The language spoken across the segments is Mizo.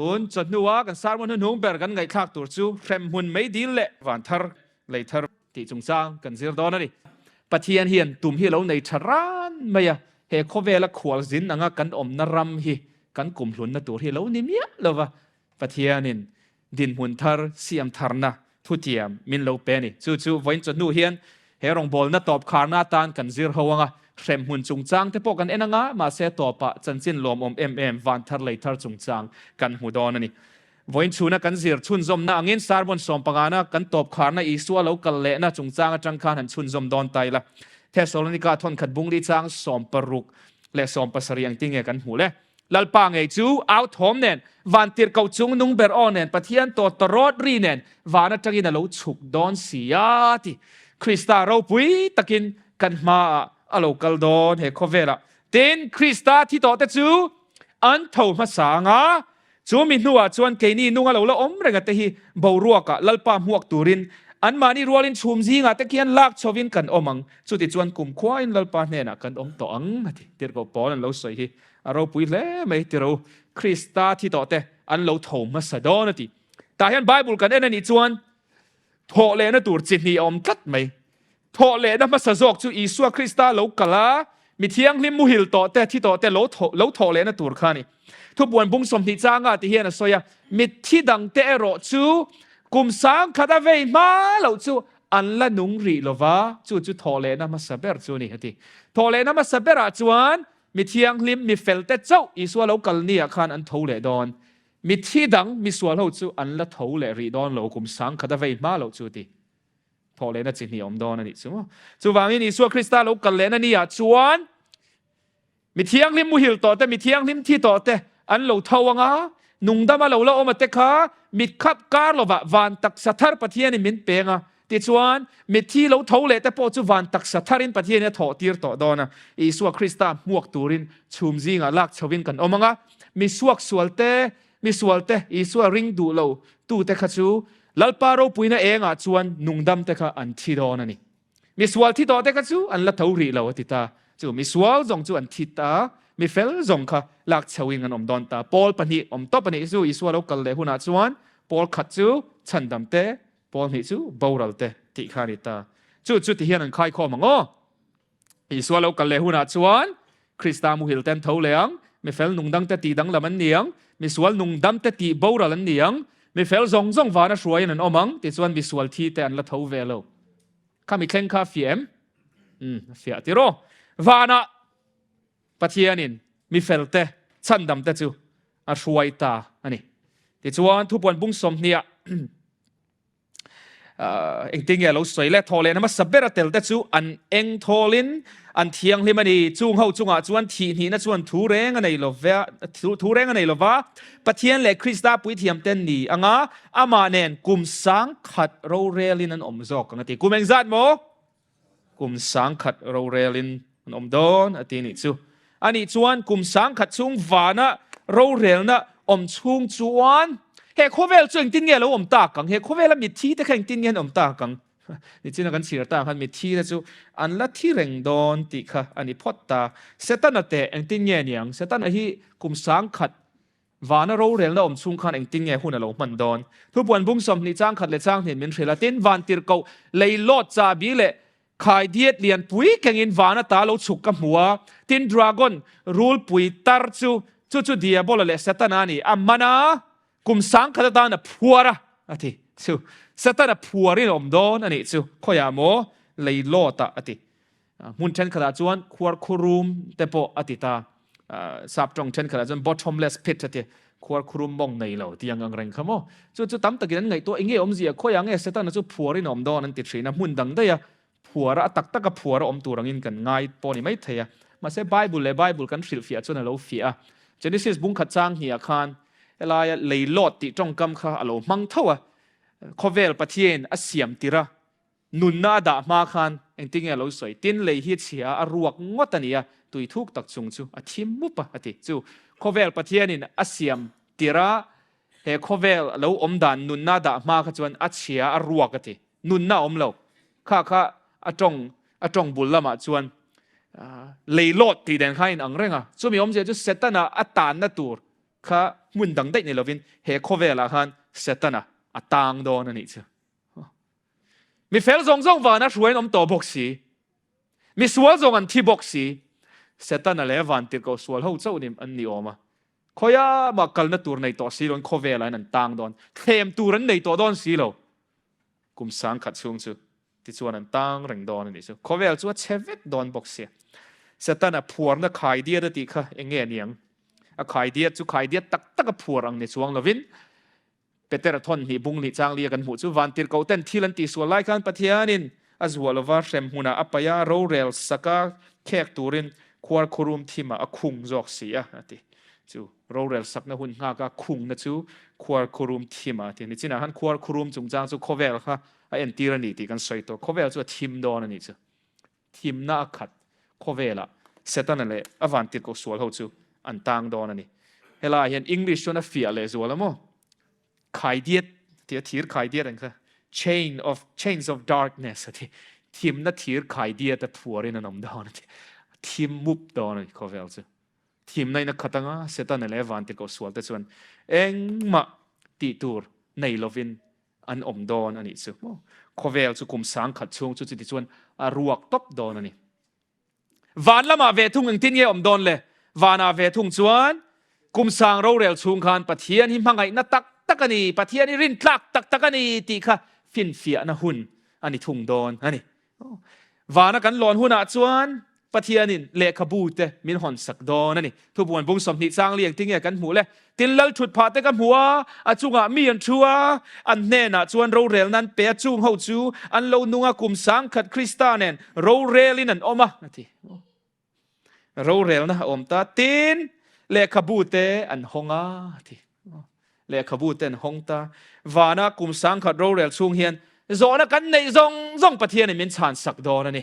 Tun chawhnua kan sermon hnuhnung ber kan ngaihthlak tur chu hremhmun meidil leh van thar, lei thar tih chungchang kan zir dawn a ni. Pathian hian tum hi a lo nei tha ran mai a, he khawvela khualzin anga kan awmna ram hi kan kumhlunna tur hi a lo ni miah lo va, Pathianin dinhmun thar siam tharna thutiam min lo pe a ni. Chu chu vawiin chawhnu hian he rawngbawlna tawp kharna atan kan zir ho ang a, hremhmun chungchang te pawh kan en ang a, mahse tawpah chanchin lawmawm em em van thar lei thar chungchang kan hmu dawn a ni. Vawiin chhuna kan zir chhunzawmna angin sermon sawmpangana kan tawp kharna Isua lo kal lehna chungchang atang khan han chhunzawm dawn ta ila. Thesalonika thawnkhat bungli chang 16 leh 17 ang tinge kan hmuh le. Lalpa ngei chu au thawm nen, van tirhkoh chung nung ber aw nen, Pathian tawt tawrawt ri nen van atangin a lo chhuk dawn si a ti. Krista ropui takin kan hmaah a lo kal dawn he khawvelah. Tin, Krista thi tawhte chu an tho hmasa ang a, chu mi hnuah chuan keini nunga lo la awm renga te hi boruakah Lalpa hmuak turin anmahni rualin chhum zingah te khian lak chhovin kan awm ang. Chutichuan kumkhuain Lalpa hnenah kan awm tawh ang a ti. Tirhkoh Paul an lo sawi hi A ropui hle mai tiro, Krista thi tawh te an lo tho hmasa dawn a ti. Tah hian Bible kan en a nih chuan thawh lehna tur chi hnih a awm tlat mai. Thawh lehna hmasa zawk chu Isua Krista lo kal a, mi thianghlim muhil tawh te, thi tawh te lo tho lo thawh lehna tur kha a ni. Thupuan bung 20 changa ti hian a sawi a, mitthi dangte erawh chu kum sangkhat a vei hma loh chu an la nung rih lova, chu chu thawh lehna hmasa ber chu a ni a ti. Thawh lehna hmasa berah chuan Mi thianghlim, mi felte chauh Isua lo kal niah khan an tho leh dawn. Mi thi dang, mi sual ho chu an la tho leh rih dawn lo, kum sangkhat a vei hma loh chu ti. Thawh lehna chi hnih a awm dawn a nih chu maw. Chuvangin Isua Krista lo kal lehna niah chuan mi thianghlim muhil tawh te, mi thianghlim thi tawh te an lo tho ang a, nungdama lo la awm a te kha mit khap kar lovah van taksa thar Pathianin min peng a, Tichuan, mitthi lo tho leh te pawh chu van taksa tharin Pathianin a thawh tir tawh dawn a. Isua Krista hmuak turin chhum zingah lak chhovin kan awm ang a. Mi suaksual te, mi sual te, Isua ring duh lo tute kha chu Lalpa ropuina engah chuan nungdam te kha an thi dawn a ni. Mi sual thi tawh te kha chu an la tho rih lo a ti ta. Chu mi sual zawng chu an thi ta, mi fel zawng kha lak chhoin an awm dawn ta. Pawl pahnih awm tawp a nih chu Isua lo kal leh hunah chuan pawl khat chu chhandam te, Paul hnih chu boral te tih kha a ni ta. Chu chu ti hian an khaikhawm ang aw. Isua lo kal leh hunah chuan Krista muhil ten tho leh ang, mi fel nungdang te tih danglam an ni ang, mi sual nungdam te tih boral an ni ang, mi fel zawng zawng vana hruaiin an awm ang, tichuan mi sual thi te an la tho ve lo. Kha mi thleng kha a fiah em? Umm, a fiah tiraw. Vanah Pathianin mi felte chhandamte chu a hruai ta a ni. Tichuan, thupuan bung 20ah engtin nge a lo sawi le? Thawh lehna hmasa ber a telte chu an eng thawlin an thianghlim a ni. Chung ho chungah chuan thihhnihna chuan thu reng a nei lo ve, thu reng a nei lo va, Pathian leh Krista puithiamten ni anga amah nen kum 1000 rorelin an awm zawk ang a ti. Kum engzat maw? Kum 1000 rorelin an awm dawn a ti nih chu. Anih chuan kum 1000 chhung vana rorelna awm chhung chuan he khawvel chu engtin nge lo awm tak ang? He khawvela mitthi te kha engtin nge an awm tak ang? Nichina kan chhiar tak khan mitthi te chu an la thi reng dawn tih kha a ni phawt ta. Setana teh engtin nge niang? Setana hi kum 1000 Vana rorelna awm chhung khan engtin nge hun a lo hman dawn? Thupuan bung 20 chang khat leh chang hnih min hrilh a, tin van tirhkoh lei lawt chahbi leh khai diet lian pui kengin van ata lo chhuk ka hmu a, tin dragon rulpui tar chu chu chu Diabola leh Setana a ni, a man a, kum 1000 atan a phuar a, a ti. Chu Setana phuarin a awm dawn a nih chu, khawiah maw lei lawtah a ti. Hmun thenkhatah chuan khuarkhurum te pawh a ti ta. Sap tawng thenkhatah chuan bottomless pit a ti. Khuarkhurum mawng nei lo tih ang ang reng kha maw. Chu chu tam takin an ngaihtuah eng nge awmzia khawiah nge Setana chu phuarin a awm dawn an ti thin a. Hmun dang daih a phuara a tak taka phuara awm tur angin kan ngai pawh a ni maithei a. Mahse Bible leh Bible kan hrilhfiah chuan a lo fiah a. Genesis bungkhat chang hniah khan helaia leilawt tih tawngkam kha a lo hmang tho a. Khawvel Pathiain a siam tir a. Nunna a dah hma khan engtin nge a lo sawi? Tin, lei hi chhia a ruak ngawt a ni a, tui thuk tak chung chu a thim mup a, a ti. Chu khawvel Pathianin a siam tirh a, he khawvel a lo awm dan nunna a dah hma kha chuan a chhia a ruak a ti. Nunna a awm lo. Kha kha a tawng a tawng bul lamah chuan lei lawt tih den kha a inang reng a. Chumi awmzia chu Setana a tanna tur. Kha hmun dang daih ni lovin he khawvelah khan Setana a tang dawn a nih chu. Mi fel zawng zawng vana hruaiin awm tawh bawk si. Mi sual zawng an thi bawk si. Setana leh van tirhkoh sual ho chauh ni an ni awm a. Khawiah mah kalna tur nei tawh si loin khawvelah hian an tang dawn. Thlem tur an nei tawh dawn si lo. Kum sangkhat chhung chu Tichuan an tang reng dawn a nih chu. Khawvel chu a chhe vek dawn bawk sia. Setana phuarna khaidiat a tih kha eng nge niang? A khaidiat chu khaidiat tak tak a phuar ang ni chuang lovin Petera thawn hnih bung hnih chang lia kan hmuh chu vantirhkoh ten thil an tihsual lai khan Pathianin a zuah lova hrem hmunah a paih a, rorel saka khek turin khuar khurum thimah a khung zawk si a, a ti. Chu rorel sakna hun nghaka khungna chu khuar khurum thimah a ti. Nichinah khan khuar khurum chungchang chu khawvel kha A entir a ni tih kan sawi tawh. Khawvel chu a thim dawn a nih chu. Thimna a khat khawvelah Setana leh a vantirhkoh sual ho chu an tang dawn a ni. Helaiah hian English chuan a fiah leh zual a maw? Khaidiat tih a thir khaidiat ang kha. Chain of chains of darkness a ti. Thimna thir khaidiat a phuarin an awm dawn a ti. A thim mup dawn a ni khawvel chu. Thimna in a khat anga Setana leh a vantirhkoh sual te chuan engmah tih tur nei lovin an awm dawn a nih chu maw? Khawvel chu kum sangkhat chhung chu chuti chuan a ruak tawp dawn a ni. Van lamah ve thung engtin nge awm dawn le? Vanah ve thung chuan kum sang rorel chhung khan Pathian hi hmangaihna tak tak a ni, Pathian hi rintlak tak tak a ni tih kha finfiahna hun a ni thung dawn a ni. Vana kan lawn hunah chuan Pathianin lehkhabu te min hawn sak dawn a ni. Thubuan bung 20 chang liang tinge kan hmuh le? Tin lal thut phah te ka hmu a, a chungah mi an thu a, an hnenah chuan rorelna an pe a, chung ho chu an lo nung a, kum 1000 Krista nen rorelin an awm a, a ti. Rorelna a awm ta. Tin, lehkhabu te an hawng a, a ti. Lehkhabu te an hawng ta. Vana kum 1000 rorel chhung hian zawhna kan neih zawng zawng Pathianin min chhan sak dawn a ni.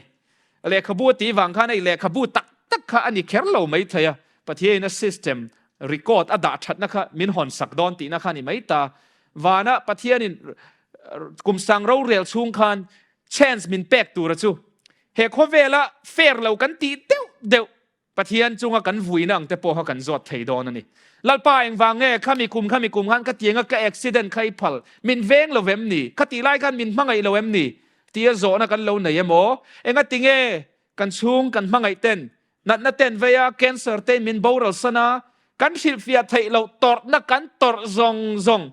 Lehkhabu a tih vang khan hei lehkhabu tak tak kha a ni kher lo mai thei a, Pathianin a system record a dah thatna kha min hawn sak dawn tihna kha a ni mai ta. Vana Pathianin kum sang rorel chhung khan chance min pek tura chu He khawvela fair lo kan tih deuh deuh Pathian chunga kan vuina ang te pawh kha kan zawt thei dawn a ni. Lalpa engvang nge khami kum khami kum khan ka tianga ka accident kha i phal, min veng lo em ni? Kha tih lai khan min hmangaih lo em ni? Tia zawhna kan lo nei emaw? Enga tinge kan chhung kan hmangaih ten natna ten vei a, cancer tein min boral san a, kan hrilhfiah theih loh tawrhna kan tawrh zawng zawng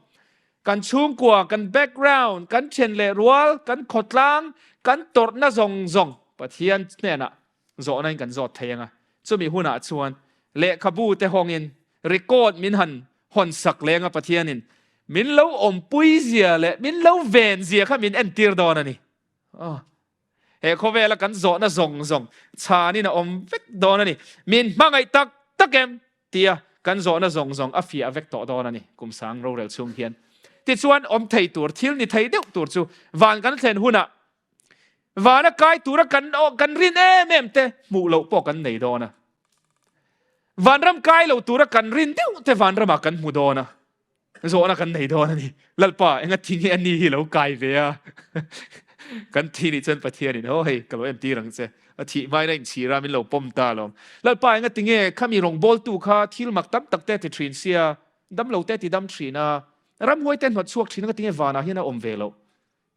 Kan chhungkua, kan background, kan then leh rual, kan khawtlang, kan tawrhna zawng zawng Pathian hnenah zawhna in kan zawt thei ang a. Chumi hunah chuan lehkhabu te hawngin record min han hawn sak leng a Pathianin min lo awmpui zia leh min lo ven zia kha min entir dawn a ni. He khawvela kan zawhna zawng zawng chhanin a awm vek dawn a ni. Min hmangaih tak tak em? Tia kan zawhna zawng zawng a fiah vek tawh dawn a ni, kum sang rorel chhung hian. Tichuan awm thei tur, thil ni thei deuh tur chu van kan thlen hunah vana kai tura kan kan rin em em te hmuh loh pawh kan nei dawn a. Vanram kai lo tura kan rin deuh te vanramah kan hmu dawn a. Zawhna kan nei dawn a ni. Lalpa, enga thi nge ani hi lo kai ve a? Kan thi nih chuan Pathianin, Aw hei, ka lo entir ang che. A thih hmain a inchhir a, min lo pawm ta alawm. Lalpa, enga ti nge khami rawngbawltu kha thil mak tam tak te a ti thin sia, damlo te a ti dam thin a, ramhuai te a hnawt chhuak thin a, enga ti nge vanah hian a awm ve loh?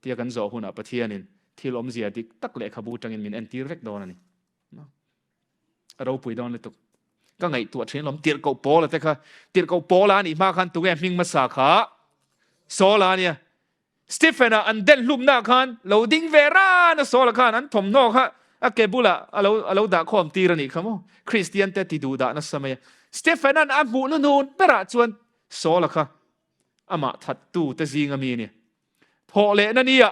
Tia kan zawh hunah Pathianin thil awmzia dik tak lehkhabu tangin min entir vek dawn a ni. A ropui dawn lutuk. Ka ngaihtuah thin alawm tirhkoh Paula te kha. Tirhkoh Paula a nih hma khan tunge hming hmasa kha? Saula a nia. Stephen-a an den hlumna khan lo ding ve ran a Saula khan an thawmhnaw kha a ke bulah a lo a lo dah khawm tir a nih kha maw. Kristian te ti duh dah nasa mai a. Stephen-a'n a hmuh luhnun berah chuan Saula kha amah thattu te zinga mi a ni. Thawh lehna nia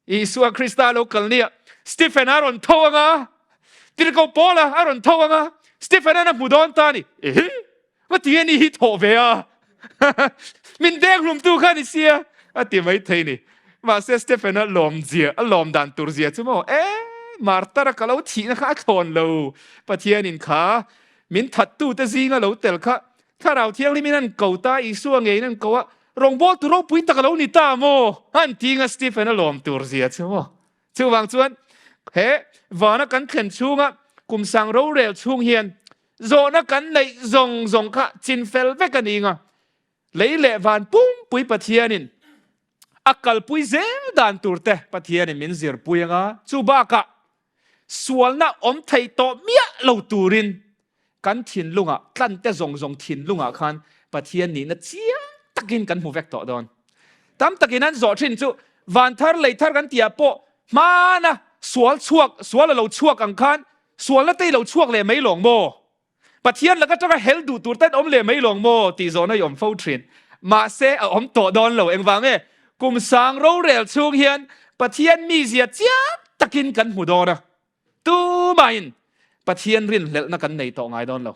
Isua Krista lo kal nia Stephen a rawn tho anga Tirhkoh Paula a rawn tho anga Stephen an a hmu dawn ta ni ehe ma ti ani hi thawh ve a min deng hlum tu kha ni sia a ti mai thei ni mahse Stephen a lawm zia a lawm dan tur zia chu maw e martar a ka lo thihna kha a thlawn lo Pathianin kha min thattu te zinga lo tel kha Thlarau Thianghlimin an ko ta, Isua ngeiin an ko a, rawngbawltu ropui tak a lo ni ta maw? An ti nga Stephen a lawm tur zia chu maw? Chuvang chuan he vana kan thlen chhunga kum sang rorel chhung hian. Zawhna kan neih zawng zawng kha chinfel vek a ni nga. Lei leh van pumpui Pathianin a kalpui zel dan tur te Pathianin min zirpui anga, chu bakah sualna awm thei tawh miah lo turin kan thinlungah, tlante zawng zawng thinlungah khan Pathian nihna chiang takin kan hmu vek tawh dawn. Tam takin an zawh thin chu van thar lei thar kan tihah pawh hmana sual chhuak, sual a lo chhuak ang khan sualna te i lo chhuak leh mai lawng maw? Pathian laka tanga hel duh tur ten awm leh mai lawng maw tih zawhna i awm fo thin. Mahse a awm tawh dawn lo. Engvang nge? Kum sang rorel chhung hian Pathian mizia chiang takin kan hmu dawn a. Tumahin Pathian rinhlelhna kan nei tawh ngai dawn lo.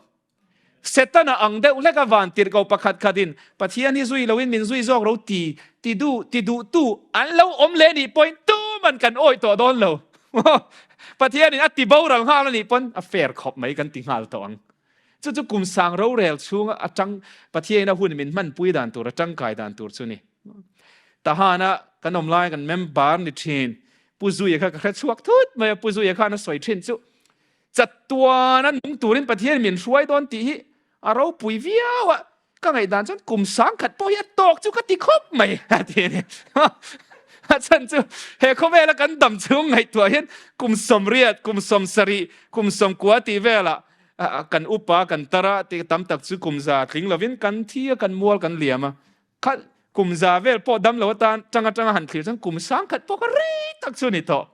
Setana ang deuh hleka van tirhko pakhat khatin Pathian hi zui loin min zui zawk ro ti ti duh ti duhtu an lo awm leh nih pawhin tuman kan awih tawh dawn lo. Pathianin a ti boral nghal a nih pawn a fair khawp mai kan ti nghal tawh ang. Chu chu kum sang rorel chhunga atang Pathianin a hun min hmanpui dan tur a tangkai dan tur chu ni. Tahana kan awm lai kan member ni thin Pu Zuia kha ka hre chhuak thut mai a, Pu Zuia khan a sawi thin chu chatuana nung turin Pathianin min hruai dawn tih hi A ropui viau a, ka ngaihdan chuan kum sangkhat pawh hi a tawk chu ka ti khawp mai a ti a ni. A chhan chu he khawvela kan dam chhung ngaihtuah hian kum 80, kum 70, kum 90 tih velah kan upa kan tar a, tih tam tak chu kum za tling lovin kan thi a, kan mual kan liam a. Kha kum za vel pawh dam lo atan tang atanga han thlir chuan kum sangkhat pawh kha rei tak chu a ni tawh.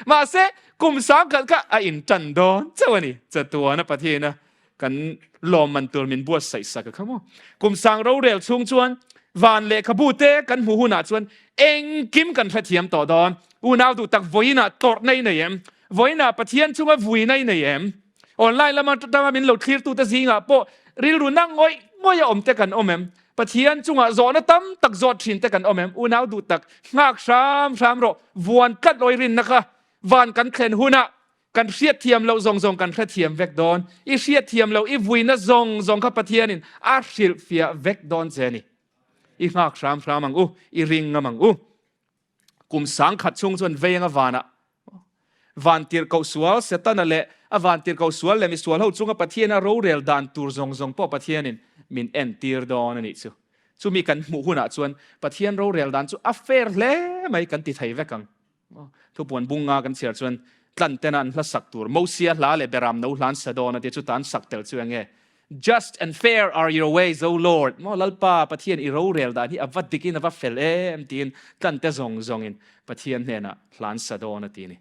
Mahse kum sangkhat kha a intan dawn chauh a ni. Chatuana Pathiana kan lawmman tur min buatsaih sak a kha maw. Kum sang rorel chhung chuan van lehkhabu te kan hmuh hunah chuan engkim kan hrethiam tawh dawn. Unau duh tak vawiinah tawrhna i nei em? Vawiinah Pathian chunga vuina i nei em? Online lama tanga min lo thlirtute zingah pawh rilru na ngawih ngawih a awm te kan awm em? Pathian chungah zawhna tam tak zawt thin te kan awm em? Unau duh tak, nghak hram hram rawh, vuan tlat lawi rinna kha van kan thlen hunah kan hriatthiam loh zawng zawng kan hrethiam vek dawn. I hriatthiam loh, i vuina zawng zawng kha Pathianin a hrilhfiah vek dawn che a ni. I nghak hram hram ang u, i ring ngam ang u. Kum sangkhat chhung chuan veng a vanah vantirhkoh sual Setana leh a vantirhkoh sual leh misual ho chunga Pathiana rorel dan tur zawng zawng pawh Pathianin min entir dawn a nih chu. Chumi kan hmuh hunah chuan Pathian rorel dan chu a fair hle mai kan ti thei vek ang. Thupuan bunga kan chhiar chuan tlan tena an hla sak tur Mosia hla leh Beram no hla an sa dawn a tia chuta an sak tel chu enge? Just and fair are your ways, O Lord. Maw Lalpa, Pathian i rorel dan hi a va dik in a va fel em tiin tlante zawng zawngin Pathian hnenah hlan sa dawn a ti ni.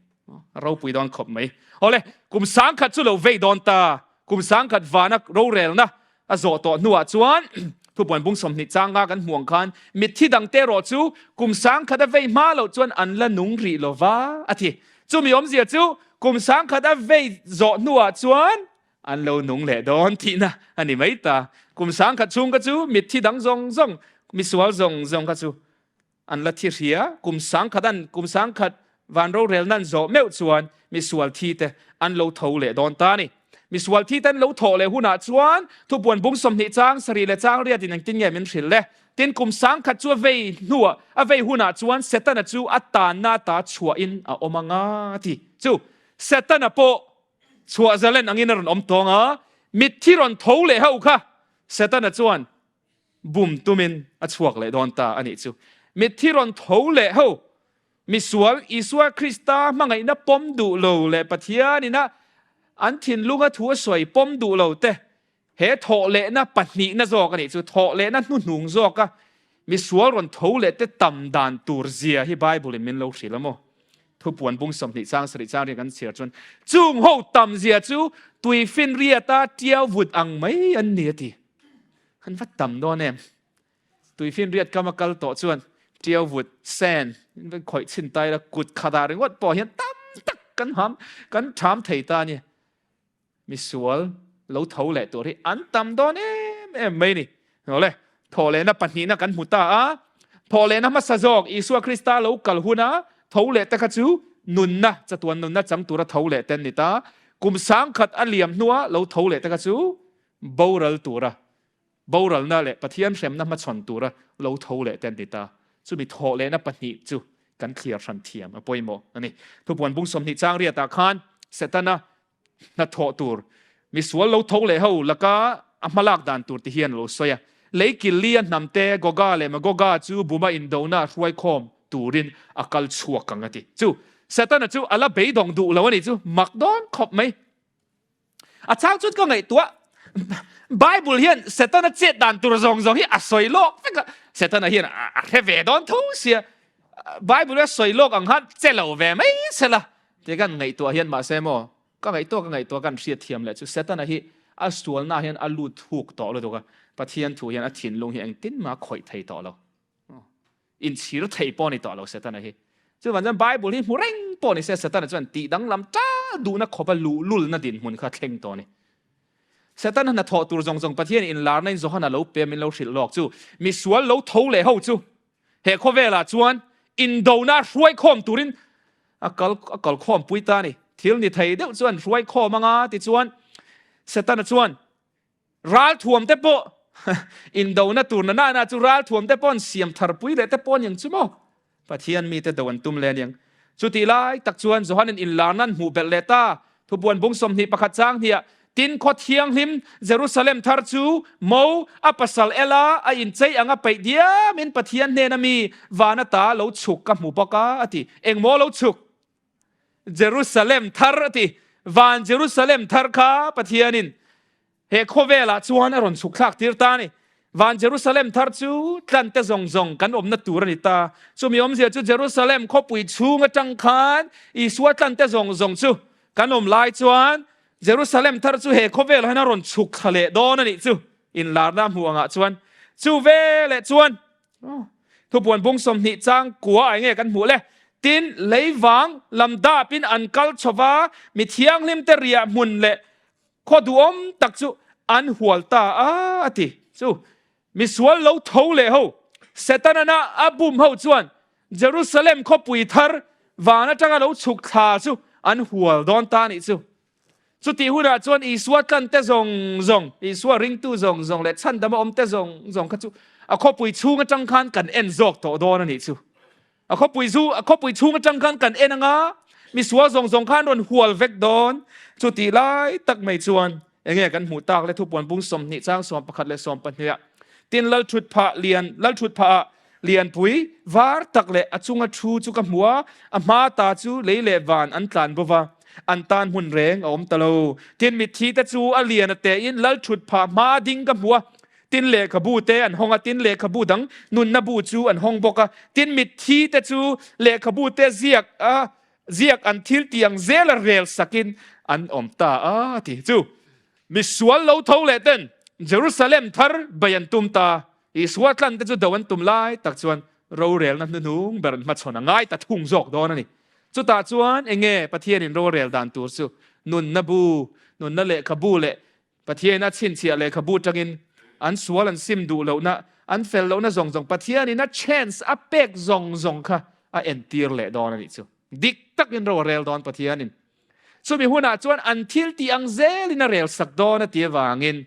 A ropui dawn khawp mai. Awle, kum sangkhat chu lo vei dawn ta. Kum sangkhat vana rorelna a zawh tawh hnuah chuan thupuan bung 20 changa kan hmuh ang khan mitthi dangte erawh chu kum sangkhat a vei hma loh chuan an la nung rih lova a ti. Chumi awmzia chu kum sangkhat a vei zawh hnuah chuan An lo nung leh dawn tihna a ni mai ta. Kum sangkhat chhung kha chu mitthi dang zawng zawng, misual zawng zawng kha chu an la thi hria. Kum sangkhat an, kum sangkhat van rorelna an zawh meuh chuan misual thi te an lo tho leh dawn ta a ni. Misual thi te an lo thawh leh hunah chuan thupuan bung 20 chang sarih leh chang riatin engtin nge min hrilh le? Tin, kum sangkhat chu a vei hnuah, a vei hunah chuan Setana chu a tanna ata chhuahin a awm anga a ti. Chu Setana pawh Chhuah zalen angin a rawn awm tawng a, mitthi rawn tho leh ho kha Setana chuan bum tumin a chhuak leh dawn ta a nih chu. Mitthi rawn tho leh ho, misual Isua Krista hmangaihna pawm duh lo leh Pathianina an thinlunga thu a sawi pawm duh lo te He thawhlehna pahnihna zawk a nih chu, thawhlehna hnuhnung zawka misual rawn tho leh te tam dan tur zia hi Bible in min lo hrilh a maw? Thupuan bung 20 chang sarih chang riat kan chhiar chuan chung ho tam zia chu tuifinriata tiau vut ang mai an ni a ti. An va tam dawn em? Tuifinriat kam a kal tawh chuan tiau vut, sand, khawih chhin tai la kut khatah ringawt pawh hian tam tak kan ham kan tham thei ta a ni. Misual lo tho leh tur hi an tam dawn em em mai ni. Awle, thawhlehna pahnihna kan hmu ta a, thawhlehna hmasa zawk Isua Krista lo kal huna tho leh te kha chu nunna, chatuan nunna chang tura tho leh te an ni ta. Kum sangkhat a liam hnua lo tho leh te kha chu boral tura Boralna leh Pathian hremna hmachhawn tura lo tho leh te an ti ta. Chumi thawhlehna pahnih chu kan thliar hran thiam a pawimawh a ni. Thupuan bung 20 chang riatah khan Setana hnathawh tur Misual lo tho leh ho laka a hmalak dan tur ti hian a lo sawi a. Lei kil li a hnamte Goga leh Magoga chu buma indona hruaikhawm turin a kal chhuak ang a ti. Chu Setana chu a la beidawng duh lo a nih chu mak dawn khawp mai. A chang chuan ka ngaihtuah Bible hian Setana chet dan tur zawng zawng hi a sawi lawk vek a. Setana hian a hre ve dawn tho sia. Bible a sawi lawk ang khan che lo ve mai sela ti kan ngaihtuah hian mahse maw Ka ngaihtuah ka ngaihtuah kan hriat thiam leh chu Setana hi a sualna hian a lut thuk tawh lutuk a, Pathian thu hian a thinlung hi engtin mah a khawih thei tawh lo. Inchhir thei pawh a ni tawh lo Setana hi. Chuvang chuan Bible hi hmu reng pawh ni se Setana chuan tih danglam ta duhna khawpa luhlulna dinhmun kha thleng tawh a ni. Setana hnathawh tur zawng zawng Pathian inlarna in Johana lo pe min lo hrilh lawk chu misual lo tho leh ho chu He khawvelah chuan indona hruaikhawm turin a kal a kalkhawm pui ta a ni. Thil ni thei deuh chuan hruaikhawm anga tichuan Setana chuan ralthuam te pawh indona tur na nana chu ralthuam te pawh an siam thar pui leh te pawh aniang chu maw? Pathian mite do an tum leh aniang. Chutih lai tak chuan Johanin inlarna an hmuh belh leh ta. Thupuan bung 21 chang hniah, Tin khaw thianghlim Jerusalem thar chu mo a pasal ela a inchei anga peih diamin Pathian hnena mi van ata lo chhuk ka hmu bawk a, a ti. Eng maw lo chhuk? Jerusalem thar a ti. Van Jerusalem thar kha Pathianin He khawvelah chuan a rawn chhuk thlak tir ta a ni. Van Jerusalem thar chu tlante zawng zawng kan awmna tur a ni ta. Chumi awmzia chu Jerusalem khawpui chhung atang khan Isua tlante zawng zawng chu kan awm lai chuan Jerusalem thar chu he khawvelah hian a rawn chhuk thla leh dawn a nih chu. Inlarna hmuh angah chuan chu veleh chuan Thupuan bung 20 chang kua ah enge kan hmuh le? Tin, leivang lam dapin an kal chhova mi thianghlimte riah hmun leh Khaw duhawm tak chu an hual ta a, a ti. Chu misual lo tho leh ho, Setana a bum ho chuan Jerusalem khawpui thar van atanga lo chhuk thla chu an hual dawn ta a nih chu. Chutih hunah chuan Isua tlante zawng zawng, Isua ringtu zawng zawng leh chhandama awmte zawng zawng kha chu a khawpui chhung atang khan kan en zawk tawh dawn a nih chu. A khawpui zu, a khawpui chhung atang khan kan en anga, misual zawng zawng khan rawn hual vek dawn. Chu tih lai tak mai chuan enge kan hmuh tak le thupuan bung 20 chang 11 leh 12 ah tin lal thut phah lian lal thut phah ah lianpui var tak leh a chunga thu chu ka hmu a, a hma ta chu lei leh van an tlan bo va, an tan hmun reng a awm ta lo. Tin mitthi te chu a lian a te in lal thut phah hma ding ka hmu a, Tin lehkhabu te an hawng a, tin lehkhabu dang nunna bu chu an hawng bawk a. Tin mitthi te chu lehkhabu te ziak a, ziak an thil tih ang zela rel sakin an awm ta a, a ti. Chu misual lo tho leh ten Jerusalem thar bei an tum ta. Isua tlan te chu do an tum lai tak chuan rorelna hnuhnung ber an hmachhawn a ngai ta thung zawk dawn a ni. Chutah chuan enge Pathianin rorel dan tur chu nunna bu, nunna lehkhabu leh Pathianin a chhinchhiah lehkhabu atangin an sual an sim duh lohna, an fel lohna zawng zawng Pathianin a chance a pek zawng zawng kha a entir leh dawn a nih chu. Dik takin ro a rel dawn Pathianin. Chumi hunah chuan an thil tih ang zelin a rel sak dawn a ti avangin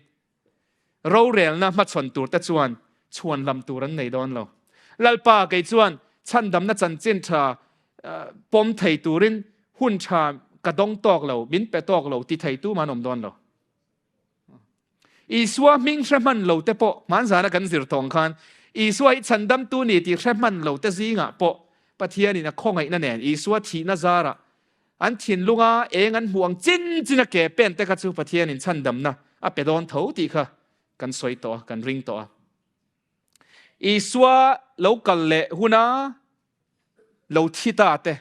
rorelna hmachhawn turte chuan chhuan lam tur an nei dawn lo. Lalpa kei chuan chhandamna chanchin tha pawm thei turin hun tha ka dawng tawk lo, min pe tawk lo ti thei tumah an awm dawn lo. Isua hming hre hman lo te pawh hmanzana kan zir tawng khan Isua hi chhandamtu ni tih hre hman lo te zingah pawh Pathianin a khawngaihna nen Isua thihna zarah an thinlunga eng an hmuh ang chin chin a ke pen te kha chu Pathianin chhandamna a pe dawn tho tih kha kan sawi tawh a, kan ring tawh a. Isua lo kal leh huna lo thi ta te,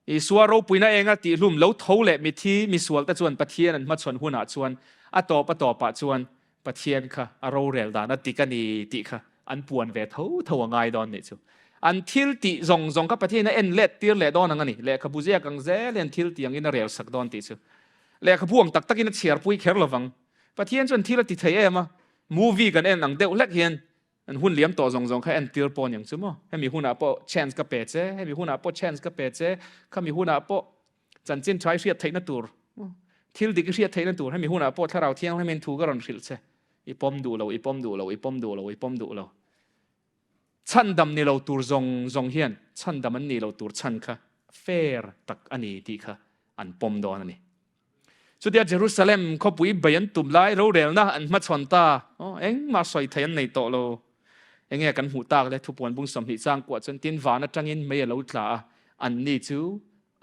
Isua ropuina enga tihhlum lo tho leh mithi misual te chuan Pathian an hmachhawn hunah chuan a tawp a tawpah chuan Pathian kha a rorel dan a dik a ni tih kha an puan ve tho tho a ngai dawn nih chu. An thil tih zawng zawng kha Pathian a en let tir leh dawn ang a ni. Lehkhabu ziak ang zel hian thil tih angin a rel sak dawn tih chu. Lehkhabu ang tak takin a chhiarpui kher lovang. Pathian chuan thil a ti thei em a, movie kan en ang deuh hlek hian An hun liam tawh zawng zawng kha entir pawh aniang chu maw? Hemi hunah pawh chance ka pe che, hemi hunah pawh chance ka pe che, khami hunah pawh chanchin tha i hriat theihna tur, thil dik i hriat theihna tur, hemi hunah pawh thlarau thianghlimin thu ka rawn hrilh che, i pawm duh lo, i pawm duh lo, i pawm duh lo, i pawm duh lo. Chhandam ni lo tur zawng zawng hian chhandam an nih loh tur chhan kha fair tak a ni tih kha an pawm dawn a ni. Chutia Jerusalem khawpui bei an tum lai rorelna an hmachhawn ta. Aw, engmah sawi thei an nei tawh lo. Enge kan hmuh tak le thupuan bung 20 chang kuah chuan tin van atangin mei a lo tla a, anni chu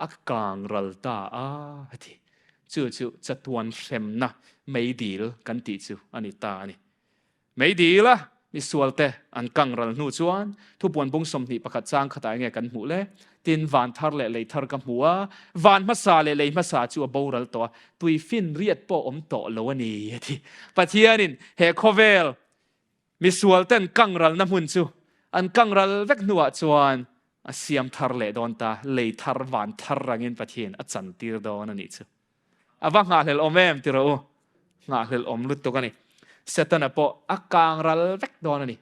a kang ral ta a a ti. Chu chu chatuan hremna meidil kan tih chu a ni ta a ni. Meidil a misualte an kang ral hnu chuan thupuan bung 21 chang khatah enge kan hmuh le? Tin van thar leh lei thar ka hmu a, van hmasa leh lei hmasa chu a boral tawh a, tui finriat pawh awm tawh lo a ni a ti. Pathianin he khawvel Misualten kangralna hmun chu an kangral vek hnuah chuan a siam thar leh dawn ta, lei thar van thar rangin Pathian a chantir dawn a nih chu. A va nghahhlelh awm em ti rawh u. Nghahhlelh awm lutuk a ni. Setana pawh a kangral vek dawn a ni.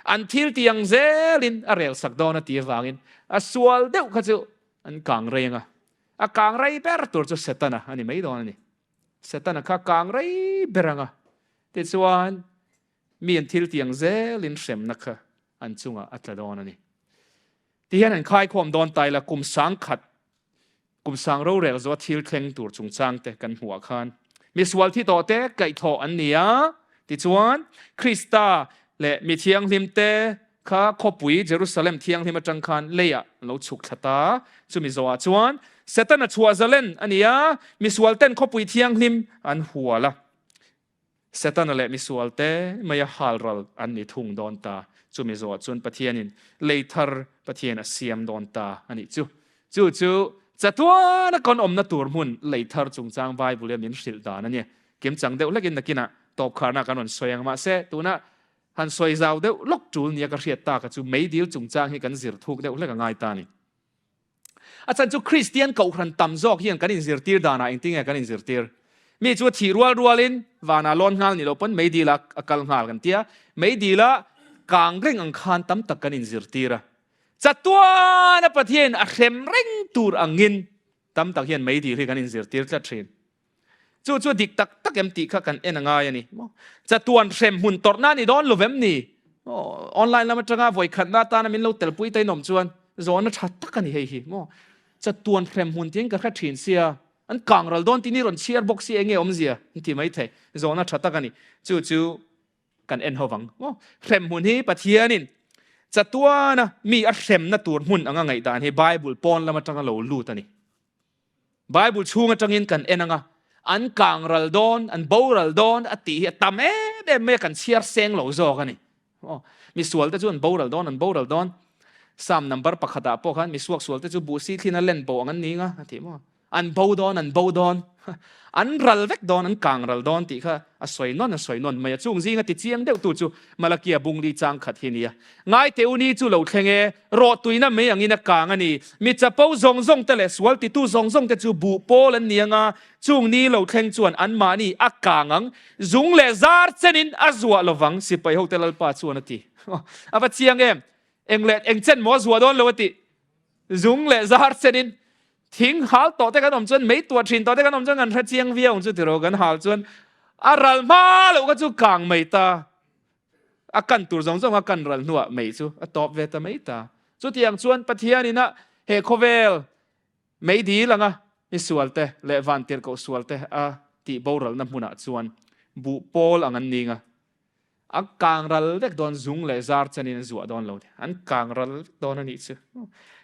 An thil ti ang zelin a relsak dawn a ti avangin a sual deuh kha chu an kang rei ang a. A kang rei ber tur chu Setana a ni mai dawn a ni. Setana kha kang rei ber ang a, tichuan mi an thil tiang zelin hremna kha an chungah a tla dawn a ni. Tihian an khaikhawm dawn ta ila kum sangkhat, kum sang rorel zawha thil thleng tur chungchang te kan hmuh ah khan misual thi tawh te kaihthawh an ni a, tichuan Krista leh mi thianghlim te Kha khawpui Jerusalem thianghlim atang khan leiah an lo chhuk thla ta. Chumi zawhah chuan Setana chhuah zalen a ni a, misualten khawpui thianghlim an hual a. Setana leh misualte maia halral an ni thung dawn ta. Chumi zawhah chuan Pathianin lei thar Pathian a siam dawn ta a nih chu. Chu chu chatuana kan awmna tur hmun lei thar chungchang Bible-a min hrilh dan a ni. Kimchang deuh hlekin nakinah tawpkharna kan rawn sawi ang. Mahse, tunah Han sawi zau deuh lawk tul nia ka hriat tak a chu meidil chungchang hi kan zir thuk deuh hlek a ngai ta a ni. A chhan chu Kristian kohhran tam zawk hian kan inzirtir danah engtinge kan inzirtir? Mi chu a thih rual rualin vanah lawn nghal ni lo pawn meidil ah a kal nghal kan tia, meidil ah kang reng ang khan tam tak kan inzirtir a. Chatuana Pathian a hrem reng tur angin tam tak hian meidil hi kan inzirtir tlat thin. Chu chu dik tak tak em tih kha kan en a ngai a ni. Chatuan hrem hmun tawrhna a ni dawn lo vem ni? Online lam atanga vawi khatna atana min lo telpui ta inawm chuan zawhna tha tak a ni hei hi. Chatuan hrem hmun tiin ka hre thin sia, an kang ral dawn tih ni rawn chhiar bawk si enge awmzia an ti mai thei. Zawhna tha tak a ni. Chu chu kan en ho vang. Hrem hmun hi Pathianin chatuana mi a hremna tur hmun anga ngaihdan hi Bible pawn lam atanga lo lut a ni. Bible chhung atangin kan en anga, an kang ral dawn, an boral dawn a tih hi a tam em em mai a, kan chhiar seng lo zawk a ni. Aw, misual te chu an boral dawn, an boral dawn. Psalm number pakhatah pawh khan misuak sual te chu buhsi thlin a len bo ang an ni nga a ti maw? An bo dawn, an bo dawn. An ral vek dawn, an kang ral dawn tih kha a sawi nawn, a sawi nawn mai a. Chung zinga ti chiang deuh tu chu Malakia bungli chang khat hi nia. Ngaite u ni chu lo thleng e, rawhtuina mai angin a kang a ni. Mi chapo zawng zawng te leh sual titu zawng zawng te chu buh pawl an ni anga, chung ni lo thleng chuan anmahni a kang ang, zung leh zar chenin a zuah lovang, sipai hote Lalpa chuan a ti. A va chiang em? Eng leh eng chen maw a zuah dawn lo a ti. Zung leh zar chenin thing hal tawh te kan awm chuan mei tuah thin tawh te kan awm chuan kan hre chiang viau ang chu tiraw kan hal chuan a ral hma loh kha chu kang mai ta. A kan tur zawng zawng a kan ral hnuah mei chu a tawp ve ta mai ta. Chutiang chuan Pathianin a he khawvel mei dil anga mi sualte leh vantirhkoh sualte a tih boralna hmunah chuan buh pawl ang an ning a, a kang ral vek dawn zung leh zar chenin an zuah dawn lo te. An kang ral vek dawn a nih chu.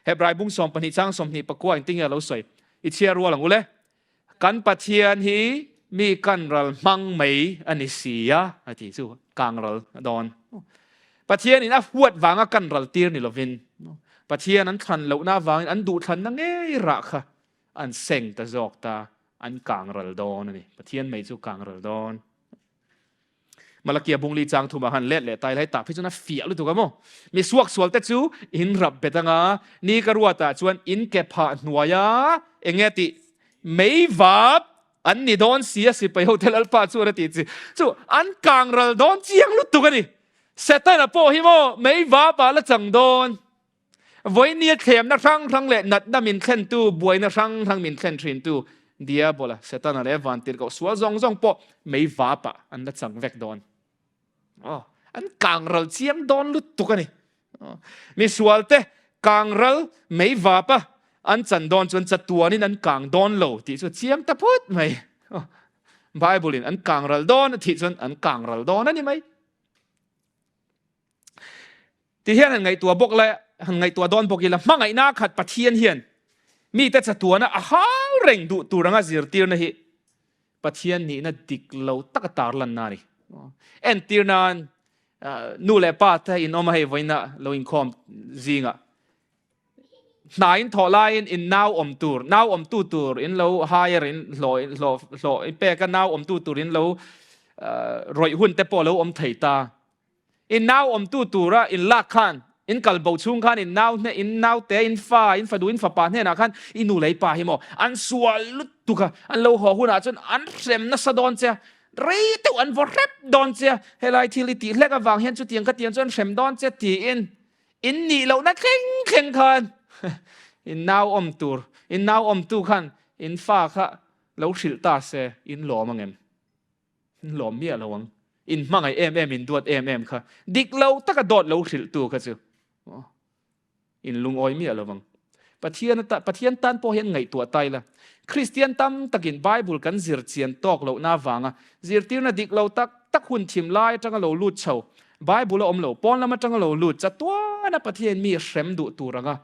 Hebrai bung 12 chang 24 engtin nge a lo sawi? I chhiar rual ang u le. Kan Pathian hi mi kan ral hmang mai a ni si a, a ti chu kang ral dawn. Pathianin a huat vanga kan ral tir ni lovin, Pathian an thlan lohna avangin an duhthlanna ngei rah kha an seng ta zawk ta, an kang ral dawn a ni. Pathian mai chu kang ral dawn. Malakia bungli chang thumah han let leh tai lai tah phei chuan a fiah lutuk a maw. Mi suak sual te chu in rap bet anga ni ka ruatah chuan in ke phah hnuaia enge tih mei vap an ni dawn si a sipai ho te lalpa chuan a tih chi chu an kang ral dawn chiang lutuk a ni. Setana pawh hi maw mei vap ah la chang dawn. Vawinia thlemna hrang hrang leh natna min thlentu, buaina hrang hrang min thlen thintu Diabola, Setana leh vantirhkoh sual zawng zawng pawh mei vapah an la chang vek dawn. Aw, an kangral chiang dawn lutuk a ni. Misualte kangral mei vapa. An chan dawn chuan chatuanin an kang dawn lo tih chu a chiang ta phut mai. Bible in an kang ral dawn a thih chuan an kang ral dawn a ni mai. Ti hian han ngaihtuah bawk la, han ngaihtuah dawn bawk ila, hmangaihna khat Pathian hian mite chatuana a hal reng duh tur anga zirtirna hi Pathian nihna dik lo taka tarlanna a ni. Entir nan nu leh pa te in awm a hei vawiina lo inkhawm zingah hna in thawh laiin in nau awm tur, nau awmtu tur in lo hire in hlawh hlawh hlawh in pek a nau awmtu tur in lo rawih hun te pawh lo awm thei ta. In nau awmtu tura in lak khan, in kal bo chhung khan in nau hne, in naute, in fa, in fanu, in fapa hnenah khan i nu leh i pa hi maw an sual lutuk a, an lo haw hunah chuan an hrem nasa dawn che a, rei deuh an vaw hrep dawn che a, helai thil i tih hlek avang hian chutiang khatiang chu an hrem dawn che tiin in nih lohna thleng thleng khan in nau awm tur, in nau awmtu khan in fa kha lo hrilh ta se in lawm angem? Lawm miah lo ang. In hmangaih em em, in duat em em kha. Dik lo taka dawt lo hrilhtu kha chu in lungawi miah lo ang. Pathian Pathian tan pawh hian ngaihtuah ta ila. Kristian tam takin Bible kan zir chian tawk lohna avanga zirtirna dik lo tak tak hun thim lai atanga lo lut chho, Bible a awm lo, pawn lam atanga lo lut chatuana Pathian mi hrem duh tur anga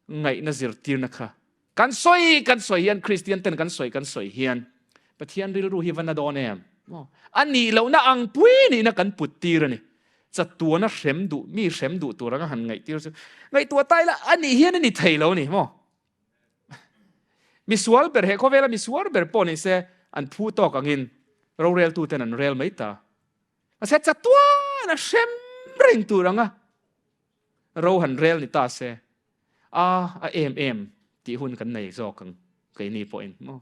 ngaihna zirtirna kha kan sawi kan sawi hian Kristian ten kan sawi kan sawi hian Pathian rilru hi va na dawn em? A nih lohna ang pui nihna kan put tir a ni. Chatuana hrem duh, mi hrem duh tur anga han ngaihtir chu ngaihtuah ta ila a nih hian a ni thei lo a ni maw? Misual ber he khawvela misual ber pawh ni se an phu tawk angin roreltu ten an rel mai ta. Mahse chatuana hrem reng tur anga Ro han rel ni ta se, a a em em tih hun kan nei zawk ang keini pawhin maw.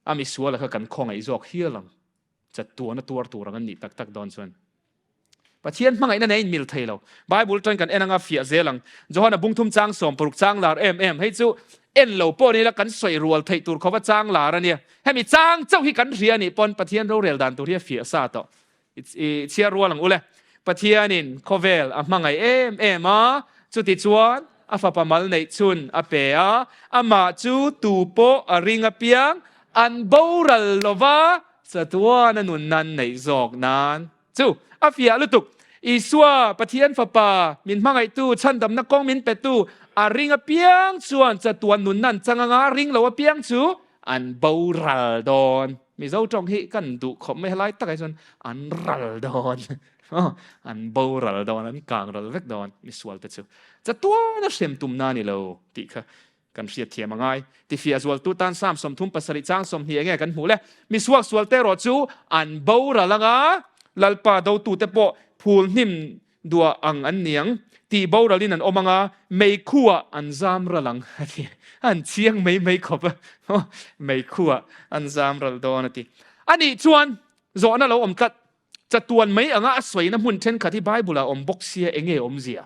A misuala kha kan khawngaih zawk hial ang, chatuana tuar tur ang an nih tak tak dawn chuan. Pathian hmangaihna nen a inmil thei lo. Bible atangin kan en anga fiah zel ang. Johana bungthum chang 60 chang lar em em, hei chu en lo pawh ni ila kan sawi rual theih tur khawpa chang lar a nia. Hemi chang chauh hi kan hria a nih pawn Pathian rorel dan tur hi a fiah sa tawh. I chhiar rual ang ule. Pathianin khawvel a hmangaih em em a, chutichuan a fapa mal neih chhun a pe a, amah chu tu pawh a ring apiang an boral lova chatuan a nun nan neih zawk nan chu a fiah lutuk. Isua, Pathian Fapa, min hmangaihtu, chhandamna kawng min petu, a ring apiang chuan chatuan nun nan chang anga ring lo apiang chu an boral dawn. Mizo tawng hi kan duh khawp mai helai takah hi chuan an ral dawn an boral dawn an kang ral vek dawn misual te chu chatuan a hrem tumna a ni lo tih kha kan hriat thiam a ngai. Tifiah zualtu tan Psalm 37 chang 20 enge kan hmuh le misuak sual te erawh chu an boral anga Lalpa dotute pawh phul hnim Duah ang an niang, tih boralin an awm anga, meikhuah an zam ral ang a ti. An chiang mai mai khawp a, meikhuah an zam ral dawn a ti. A nih chuan zawhna lo awm tlat, chatuan mai anga a sawina hmun thenkhat hi Bible-ah awm bawk sia enge awmzia?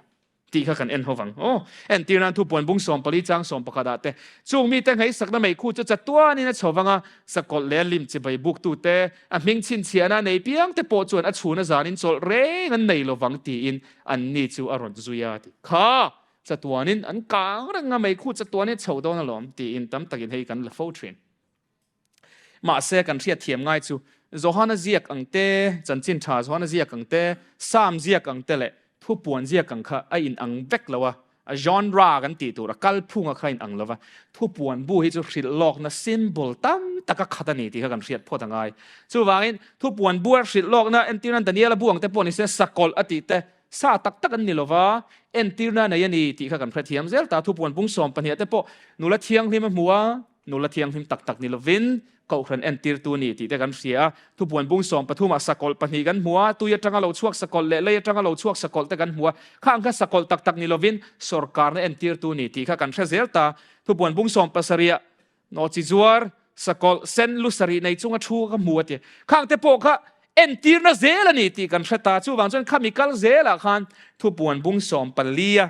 Tih kha kan en ho vang. Aw, entir nan thupuan bung 14 chang 11 ah te, chung mite ngheisakna meikhu chu chatuanin a chho vang a, sakawlh leh a lim chibai buktute, A hming chhinchhiahna nei piang te pawh chuan a chhuna zanin chawlh reng an nei lovang tiin anni chu a rawn zui a ti. Kha! Chatuanin an kang reng a, meikhu chatuanin a chho dawn alawm tiin tam takin hei kan la fo thin. Mahse kan hriatthiam ngai chu Johana ziak ang te, chanchin tha Johana ziak ang te, Psalm ziak ang te leh Thupuan ziak ang kha a inang vek lo a, a genre kan tih tur a kalphunga kha a inang lo va, thupuan bu hi chu hrilh lawkna symbol tam tak a khat a ni tih kha kan hriat phawt a ngai. Chuvangin thupuan bu a hrilh lawkna entirna Daniela bu ang te pawh ni se sakawlh a tih te sa tak tak an ni lo va, entirna a nei a ni tih kha kan hrethiam zel ta. Thupuan bung 12 te pawh nula thianghlim a hmu a, Nula thianghlim tak tak ni lovin Kohhran entirtu ni tih te kan hria a. Thupuan bung 13 ah sakawlh pahnih kan hmu a, tui atanga lo chhuak sakawlh leh lei atanga lo chhuak sakawlh te kan hmu a. Khang kha sakawlh tak tak ni lovin sawrkarna entirtu ni tih kha kan hre zel ta. Thupuan bung 17 ah nawhchi zuar sakawlh sen lu sarih nei chunga thu ka hmu a ti. Khang te pawh kha entirna zel a ni tih kan hre ta. Chuvang chuan khami kal zelah khan thupuan bung 14 a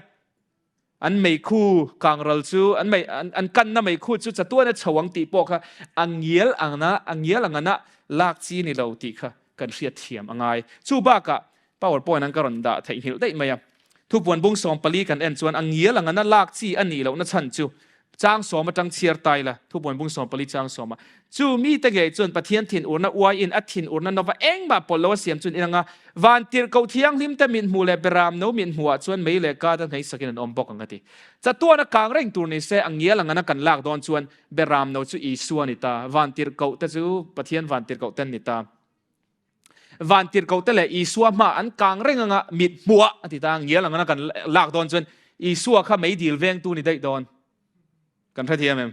An meikhu kangral chu, an mei, an kanna meikhu chu chatuan a chho ang tih pawh kha a ngial angna, a ngial angana lak chi ni lo tih kha kan hriat thiam a ngai. Chu bakah power point an ka rawn dah theihnghilh daih mai a. Thupuan bung 14 kan en chuan a ngial anga na lak chi a nih lohna chhan chu chang sawm atang chhiar tai la, Thupuan bung 14 chang sawma. Chu mite ngei chuan Pathian thinurna uaiin a thinurna nova engmah pawlh lo a siam chuan inang a, van tirhkoh thianghlim te mit hmuh leh beram no mit hmuhah chuan mei leh ka te hneisakin an awm bawk ang a ti. Chatuan a kang reng tur ni se a ngial anga na kan lak dawn chuan beram no chu Isua a ni ta, van tirhkoh te chu Pathian van tirhkoh ten ni ta. Van tirhkoh te leh Isua hma an kang reng anga mit hmuah a ti ta, ngial anga na kan lak dawn chuan Isua kha meidil vengtu ni daih dawn. Kan hrethiam em?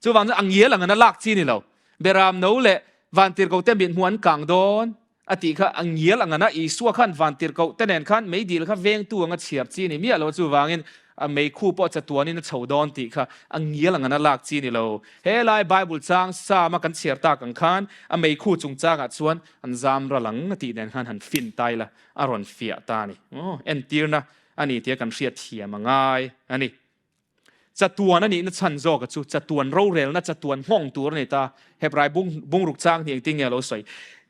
Chuvang chuan a ngial anga na lak chi ni lo. Beram no leh van tirhkoh te mit hmuh an kang dawn a tih kha a ngial anga na Isua khan van tirhkoh te nen khan meidil kha vengtu anga chhiar chi ni miah lo chuvangin a meikhu pawh chatuanin a chho dawn tih kha a ngial anga na lak chi ni lo. He lai Bible chang Psalm a kan chhiar tak ang khan a meikhu chungchangah chuan an zam ral ang a tih nen khan han fin ta ila a rawn fiah ta a ni. Aw, entirna a ni tia kan hriat thiam a ngai a ni. Chatuan a nihna chhan zawka chu chatuan rorelna chatuan nghawng tur a ni ta. Hebrai bung bungruk chang hi engtin nge a lo sawi?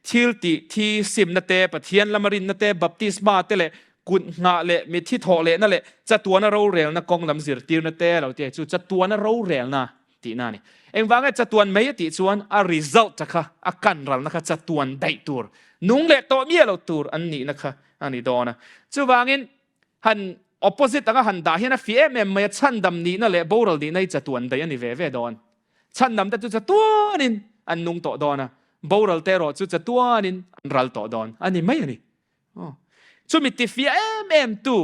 Thil tih thi simna te, Pathian lama rinna te, baptisma te leh kut nghah leh mitthi thawh lehna leh chatuana rorelna kawng lam zirtirna te a lo ti a, chu chatuana rorelna tihna a ni. Engvang nge chatuan mai a tih chuan a result a kha, a kan ralna kha chatuan daih tur, nung leh tawh miah lo tur an nihna kha a ni dawn a. Chuvangin han opposite anga han dah hian a fi em em mai a, chhandam nihna leh boral nihna hi chatuan daih a ni ve ve dawn. Chhandam te chu chatuanin an nung tawh dawn a, boral te erawh chu chatuanin an ral tawh dawn a ni mai a ni. Chumi tifiah em em tu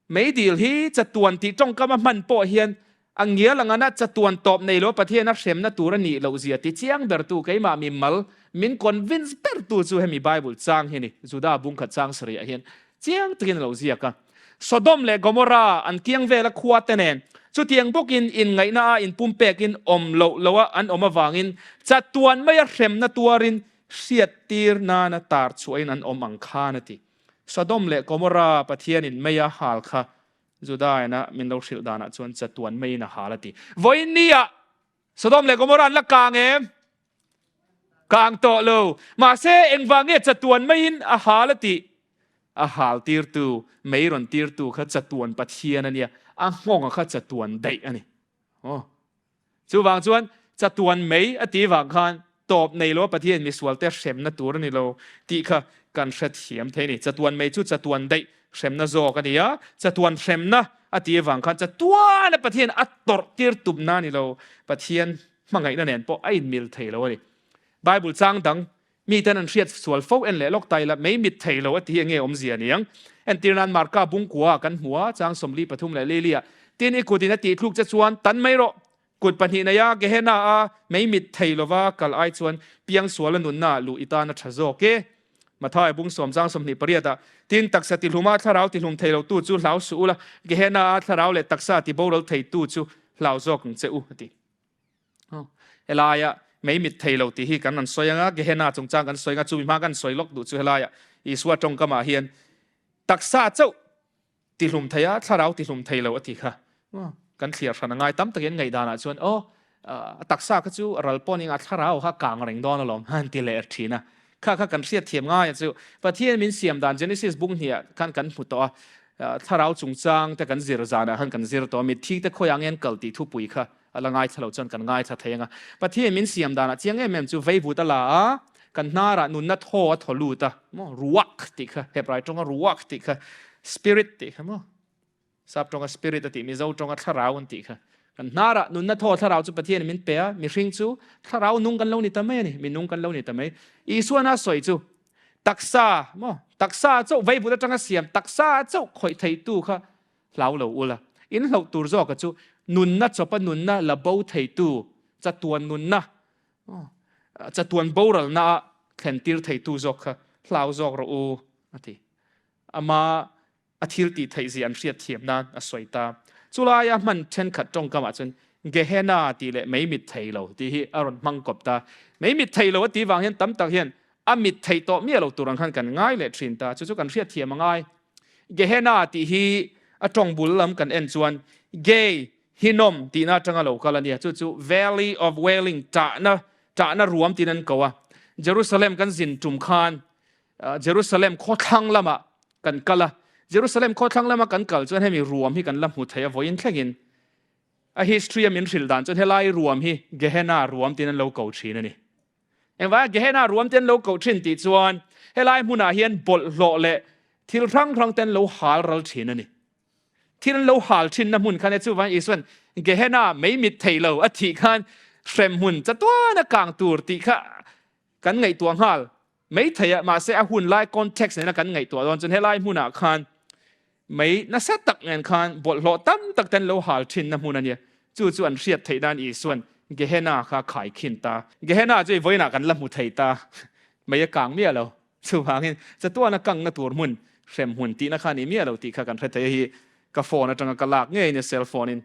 meidil hi chatuan tih tawngkam a hman pawh hian a ngial ang ana chatuan tawp nei lo Pathian a hremna tur a nih loh zia ti chiang ber tu keimah mi mal min convince ber tu chu hemi Bible chang hi a ni. Juda bungkhat chang sarih ah hian chiang takin a lo ziak a. Sodom leh Gomorrah an kiang vela khua te nen chutiang bawkin inngaihna a inpumpekin awm loh loh a an awm avangin chatuan maia hremna tuarin Hriattir nana tar chhuahin an awm ang khan a ti. Sodom leh Gomorrah Pathianin mei a hal kha Judaina min lo hrilh danah chuan chatuan meiin a hal a ti. Vawiin niah Sodom leh Gomorrah an la kang em? Kang tawh lo. Mahse, engvang nge chatuan meiin a hal a tih? A hal tirtu, mei rawn tirtu kha chatuan Pathian a nia, a nghawnga kha chatuan daih a ni. Aw. Chuvang chuan chatuan mei a tih vang khan tawp nei lo Pathian misualte hremna tur a ni lo tih kha kan hrethiam thei a ni. Chatuan mei chu chatuan daih hremna zawk a ni a, chatuan hremna a tih avang khan chatuana Pathian a tawrh tir tumna a ni lo, Pathian hmangaihna nen pawh a inmil thei lo a ni. Bible chang dang Miten an hriat sual fo en leh lawk ta ila mei mit thei lo a ti hi enge awmzia niang? Entir nan Marka bungkua ah kan hmu a, chang 43 leh Lili ah, Tin i kutin a tih thluk che chuan tan mai rawh. Kut pahnih nei a Gehenna a mei mit thei lova kal ai chuan piangsual a nunna ah luh i tan a tha zawk e. Matthai bung sawm chang 28 ah, Tin taksa tihluma thlarau tihlum thei lo tu chu hlau suh ula, Gehenna a thlarau leh taksa tiboral thei tu chu hlau zawk ang che u a ti. Helaia mei mit thei lo tih hi kan rawn sawi anga, Gehenna chungchang kan sawi anga, chumi hma kan sawi lawk duh chu helaia Isua tawngkamah hian taksa chauh tihlum thei a, thlarau tihlum thei lo a ti kha kan thliar hran a ngai. Tam takin ngaihdanah chuan aw a taksa kha chu ral pawh ning a thlarau kha kang reng dawn alawm han ti leh thin a. Kha kha kan hriatthiam ngai a chu Pathian min siam dan Genesis bung hniah khan kan hmu tawh a, thlarau chungchang te kan zir zanah khan kan zir tawh a, mitthi te khawiah nge an kal tih thupui kha A la ngaithla lo chuan kan ngaithla thei ang a. Pathian min siam danah chiang em em chu veivut a la a, kan hnarah nunna thaw a thaw lut a, maw ruach tih kha, Hebrai tawnga ruach tih kha, spirit tih kha maw, Sap tawnga spirit a tih, Mizo tawnga thlarau an tih kha. Kan hnarah nunna thaw thlarau chu Pathianin min pe a, mihring chu thlarau nung kan lo ni ta mai a ni, mi nung kan lo ni ta mai. Isuan a sawi chu taksa maw, taksa chauh veivut atanga siam taksa chauh khawih theitu kha Hlau lo ula, in hlauh tur zawka chu nunna chawpa nunna la bo theitu, chatuan nunna, chatuan boralna a thlen tir theitu zawk kha hlau zawk rawh u, a ti. Ama a thil tih theih zia an hriat thiam nan a sawi ta. Chulaia hman thenkhat tawngkamah chuan Gehenna tih leh mei mit thei lo tih hi a rawn hmang kawp ta. Mei mit thei lo a tih vang hian tam tak hian a mit theih tawh miah lo tur ang khan kan ngai leh thin ta. Chu chu kan hriat thiam a ngai. Gehenna tih hi a tawng bul lam kan en chuan Gei Hinnom tihna atanga lo kal a nia. Chu chu Valley of Wailing, ṭahna, ṭahna ruam tiin an ko a. Jerusalem kan zin tum khan Jerusalem khawthlang lamah kan kal a. Jerusalem khawthlang lama kan kal chuan hemi ruam hi kan la hmu thei a vawiin thlengin. A history a min hrilh dan chuan helai ruam hi Gehenna ruam tiin an lo ko thin a ni. Engvanga Gehenna ruam te an lo koh thin tih chuan helai hmunah hian bawlhhlawh leh thil hrang hrang te an lo hal ral thin a ni. Thil an lo hal thinna hmun khan e chuvangin Isuan Gehenna mei mit thei lo a thih khan hremhmun chatuan a kang tur tih kha kan ngaihtuah nghal mai thei a, mahse a hun lai context nena kan ngaihtuah dawn chuan helai hmunah khan mei nasa tak nen khan bawlhhlawh tam tak te an lo hal thinna hmun a nia. Chu chu an hriat theih nan Isuan Gehenna kha khai khin ta. Gehenna chu i vawiinah kan la hmu thei ta mei a kang miah lo. Chuvangin chatuana kangna tur hmun hrem hmun tihna kha a ni miah lo tih kha kan hre thei a hi ka phone atanga ka lak ngei nia cell phone in.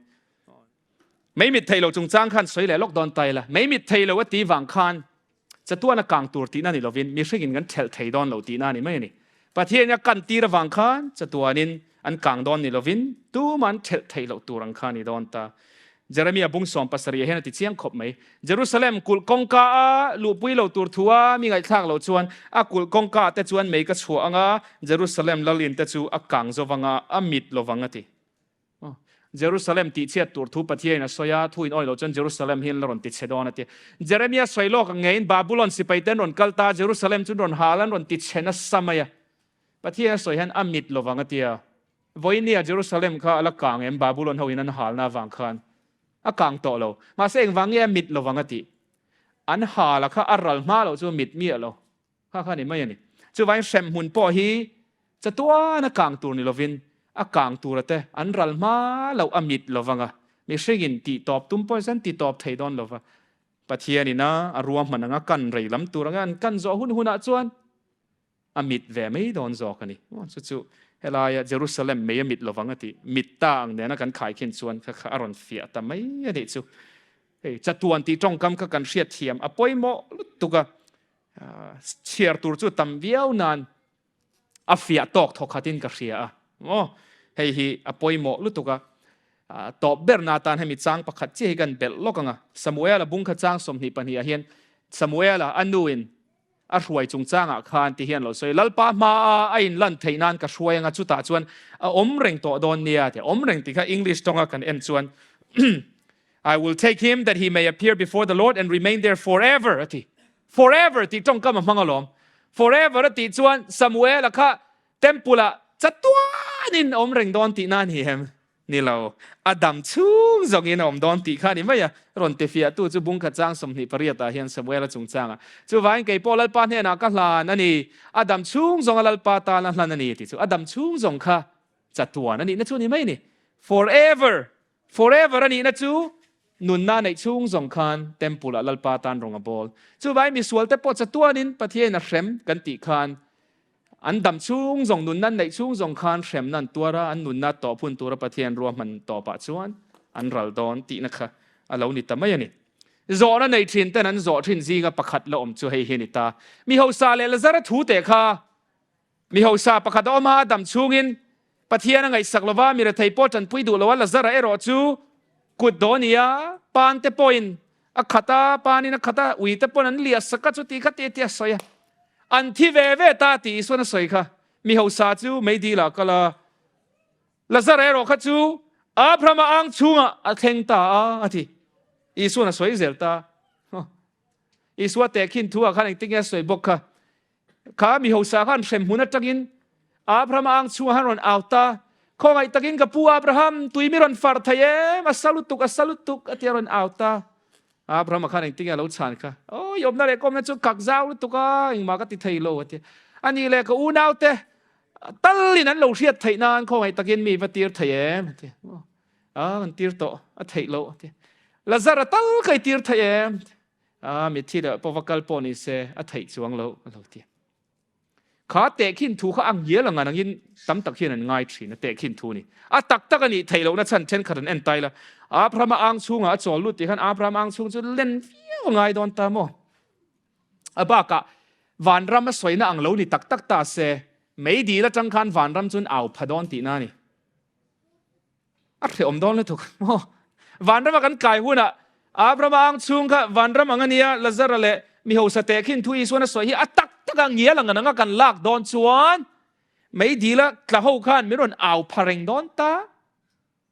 Mei mit thei lo chungchang khan sawi leh lawk dawn ta ila. Mei mit thei lo a ti vang khan Chatuan a kang tur tihna ni lovin mihringin kan thelh thei dawn lo tihna a ni mai a ni. Pathianin a kan tir avang khan chatuanin an kang dawn ni lovin tumah an thelh theih loh tur ang kha a ni dawn ta. Jeremia bung 70 hian a ti chiang khawp mai. Jerusalem kulh kawngka a luhpui lo tur thu a mi ngaihthlak loh chuan a kulh kawngka ah te chuan mei ka chhuah ang a, Jerusalem lalin te chu a kang zo vang a, a mit lovang a ti. Jerusalem tihchhiat tur thu Pathianin a sawi a, thu in awih loh chuan Jerusalem hi an la rawn tichhe dawn a ti. Jeremia sawi lawk ang ngeiin Babulon sipaite an rawn kal ta a, Jerusalem chu an rawn hal a, an rawn tichhe nasa mai a. Pathian a sawi hian a mit lovang a ti a. Vawinia Jerusalem kha a la kang em Babulon ho in an halna avang khan a kang tawh lo. Mahse engvang nge a mit lovang a tih? An hal a kha a ral hma loh chu mit miah lo. Kha kha ni mai a ni. Chuvangin hremhmun pawh hi chatuan a kang tur ni lovin a kang tura te an ral hma loh a mit lovang a, mihringin tih tawp tum pawh hian ti tawp thei dawn lova, Pathianin a a ruahman anga kan rei lam tur anga an kan zawh hun hunah chuan a mit ve mai dawn zawk a ni. Chu chu helaia Jerusalem mei a mit lovang a tih, mit ta ang nena kan khaikhin chuan kha kha a rawn fiah ta mai a nih chu. Hei chatuan tih tawngkam kha kan hriatthiam a pawimawh lutuk a. Chhiar tur chu tam viau nan a fiah tawk thawk khatin ka hria a. Maw? Hei hi a pawimawh lutuk a. Tawp berna atan hemi chang pakhat chiah hi kan belh lawk ang a. Samuela bung kha chang 22 ah hian Samuela a nuin a hruai chungchangah khan ti hian lo sawi, Lalpa hmaa a inlan theih nan ka hruai ang a, chutah chuan a awm reng tawh dawn nia ti. Awm reng tih kha English tawnga kan en chuan I will take him that he may appear before the Lord and remain there forever a ti. Forever tih tawngkam a hmang alawm. Forever a tih chuan Samuel-a kha temple-ah chatuanin a awm reng dawn tihna a ni em? Ni lo. A dam chhung zawngin a awm dawn tih kha a ni mai a. Rawn tifiahtu chu bungkhat chang 28 ah hian Samuel-a chungchangah, Chuvangin kei pawh Lalpa hnenah ka hlan a ni, a dam chhung zawnga Lalpa tan a hlan a ni tih chu a dam chhung zawng kha chatuan a nihna chu a ni mai a ni. Forever Forever a nihna chu nunna neih chhung zawng khan Temple ah Lalpa tan rawng a bawl. Chuvai misual te pawh chatuanin Pathiain a hrem kan tih khan an dam chhung zawng nunna an neih chhung zawng khan hremna an tuar a, an nunna tawp hun tura Pathian ruahman tawpah chuan an ral dawn tihna kha a lo ni ta mai a ni. Zawhna nei thin ten an zawh thin zinga pakhat la awm chu hei hi a ni ta. Mi hausa leh Lazara thu teh kha Mi hausa pakhat a awm a, a dam chhungin Pathian a ngaihsak lo va, mi rethei pawh tanpui duh lo a, Lazara erawh chu kut daw a ni a, pan te pawhin a khat a, panin a khat a, ui te pawn an liah sak a, chuti kha ti tia a sawi a. An thi ve ve ta tih Isuan a sawi kha. Mi hausa chu meidil ah kal a, Lazara erawh kha chu Abrahama ang chhungah a thleng ta a, a ti. Isuan a sawi zel ta. Isua tehkhin thu ah khan engtin nge a sawi bawk kha? Kha mi hausa khan hremhmun atangin Abraham a ang chhungah han rawn au ta, Khawngaih takin ka pu Abraham, tui mi rawn far thei em? A sa lutuk, a sa lutuk, a ti a rawn au ta. Abraham a khan engtin nge a lo chhan kha? Aw, i awmna leh ka awmna chu kak zau lutuk a, engmah ka ti thei lo, a ti. A nih leh ka unaute talin an lo hriat theih nan khawngaih takin mi va tir thei em? A ti. A, kan tir tawh, a theih loh, a ti. Lazara tal ka i tir thei em? A mitthi leh pawh va kal pawh ni se a theih chuang loh a lo ti. Kha tehkhin thu kha a ngial ang angin tam tak hian an ngai thin a tehkhin thu ni. A tak tak a nih theih lohna chhan thenkhat an en tai la. Abraham a ang chhungah a chawl lut tih khan Abraham ang chhung chu len viau a ngai dawn ta maw? A bakah vanram a sawina ang lo ni tak tak ta se meidil atang khan vanram chu an au pha dawn tihna a ni. A hrehawm dawn lutuk maw? Vanrama kan kai hunah Abrahama ang chhung kha vanram ang a nia, Lazara leh mi hausa tehkhin thu Isuan a sawi hi a tak taka ngial ang anga kan lak dawn chuan. Meidila tla ho khan min rawn au pha reng dawn ta.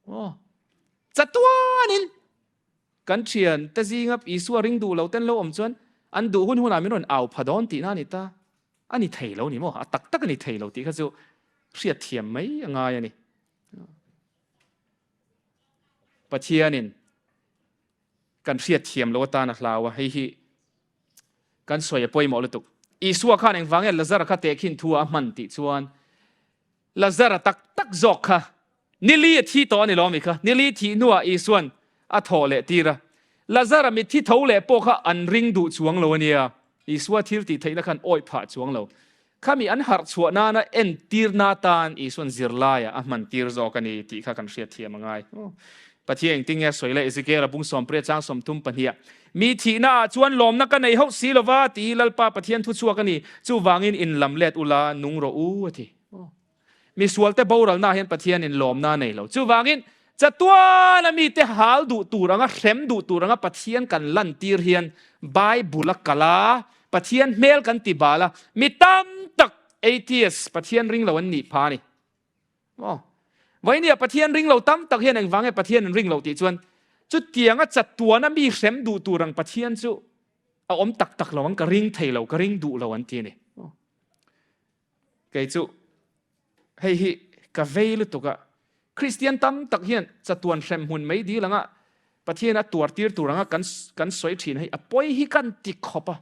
Aw. Chatuanin kan thian te zinga Isua ring duh lo ten lo awm chuan an duh hun hunah min rawn au pha dawn tihna a ni ta. A ni thei lo ni maw? A tak tak a ni thei lo tih kha chu hriatthiam mai a ngai a ni. Pathianin kan hriatthiam lo atan a hlau a, hei hi kan sawi a pawimawh lutuk. Isua khan engvang nge Lazara kha tehkhin thu a hman tih chuan Lazara tak tak zawk kha nili a thi tawh a ni lawmi kha. Nili thih hnuah Isuan a thawh leh tir a. Lazara mitthi tho leh pawh kha an ring duh chuang lo a nia. Isua thil tih theihna khan awih phah chuang lo. Khami an harh chhuah nana entirna atan Isuan zirlaiah a hman tir zawk a ni tih kha kan hriatthiam a ngai. Pathian engtin nge a sawi le? Ezekiel a bung sawmpria chang 32ah, Mi thihnaah chuan lawmna ka nei hauh si lova tih hi Lalpa Pathian thu chhuak a ni. Chuvangin in lam let ula nung rawh u a ti. Misualte boralnaah hian Pathianin lawmna a nei lo. Chuvangin, chatuana mite hal duh tur anga, hrem duh tur anga Pathian kan lantir hian Bible a kal a, Pathian hmel kan ti bal a, mi tam tak atheist, Pathian ring lo an nih pha a ni. Aw. Vainia Pathian ring lo tam tak hian engvang nge Pathian an ring loh tih chuan chutianga chatuana mi hrem duh tur ang Pathian chu a awm tak tak lo ang, ka ring thei lo, ka ring duh lo an ti a ni. Kei chu hei hi ka vei lutuk a, Kristian tam tak hian chatuan hrem hmun mai dil anga Pathian a tuar tir tur anga kan kan sawi thin hei a pawi hi kan ti khawp a,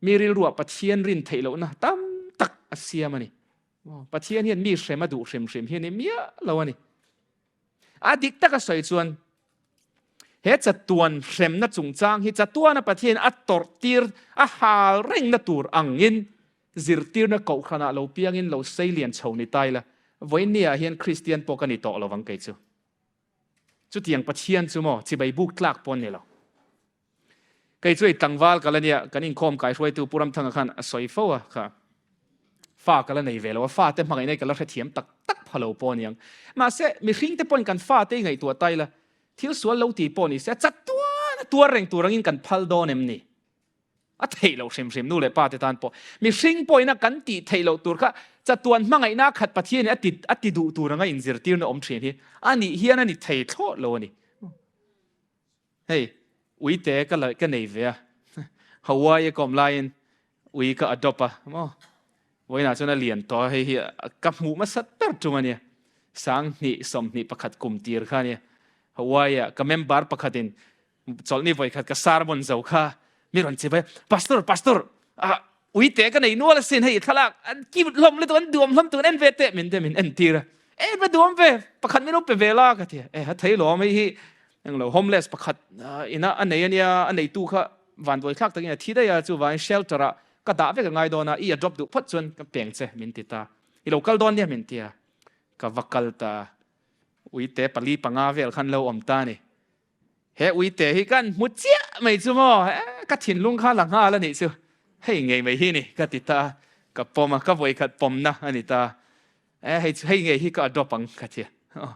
mi rilruah Pathian rin theih lohna tam tak a siam a ni. Pathian hian mi hrem a duh hrim hrim hi a ni miah lo a ni. A dik taka sawi chuan he chatuan hremna chungchang hi chatuana Pathian a tawrh tir a hal rengna tur angin zirtirna kohhranah lo piangin lo seilian chho ni ta ila, vawiinniah hian Kristian pawh ka ni tawh lo vang kei chu. Chutiang Pathian chu maw chibai buk tlak pawh ni lo. Kei chu ei tlangval ka la nia, kan inkhawm kaihruaitu Pu Ramthanga khan a sawi fo a kha. Fa ka la nei ve lo a, fate hmangaihna hi ka la hrethiam tak tak pha lo pawh aniang. Mahse, mihringte pawhin kan fate hi ngaihtuah ta ila, thil sual lo ti pawh ni se, a chatuan a tuar reng tur angin kan phal dawn em ni? A theih loh hrim hrim nu leh pa te tan pawh. Mihring pawhina kan tih theih loh tur kha chatuan hmangaihna khat Pathianin a ti a ti duh tur anga inzirtirna awm thin hi a nih hian a ni thei thlawt lo a ni. Hei, uite ka la ka nei ve a, Hawaii a ka awm laiin ui ka adopt a maw? Vawiinah chuan a lian tawh a, hei hi ka hmuh hmasa ber tum a nia. 2021 kum tir kha a nia. Hawaii-ah ka member pakhatin Chawlhni vawikhat ka sermon zo kha mi rawn chibai a, Pastor, Pastor, ah, uite ka nei nual asin, hei thlalak an cute hlawm lutuk, an duam hlawm tuk, an en ve teh, min te min en tir a. E, va duam ve, pakhat min lo pe ve la ka ti a. E, a thei lawm, hei hi englo homeless pakhat ina a nei ania, a neitu kha vanduai thlak takin a thi daih a, chuvangin shelter ah ka dah vek a ngai dawn a, i a drop duh phawt chuan ka peng che min ti ta. I lo kal dawn nia min ti a, ka va kal ta, uite pali panga vel khan lo awm ta a ni. He uite hi kan hmu chiah mai chu maw? Eh, ka thinlung kha la nghal a nih chu. Hei ngei mai hi ni, ka ti ta a. Ka pawm a, ka vawikhat pawmna a ni ta. Eh, hei chu, hei ngei hi ka adopt ang, ka ti a.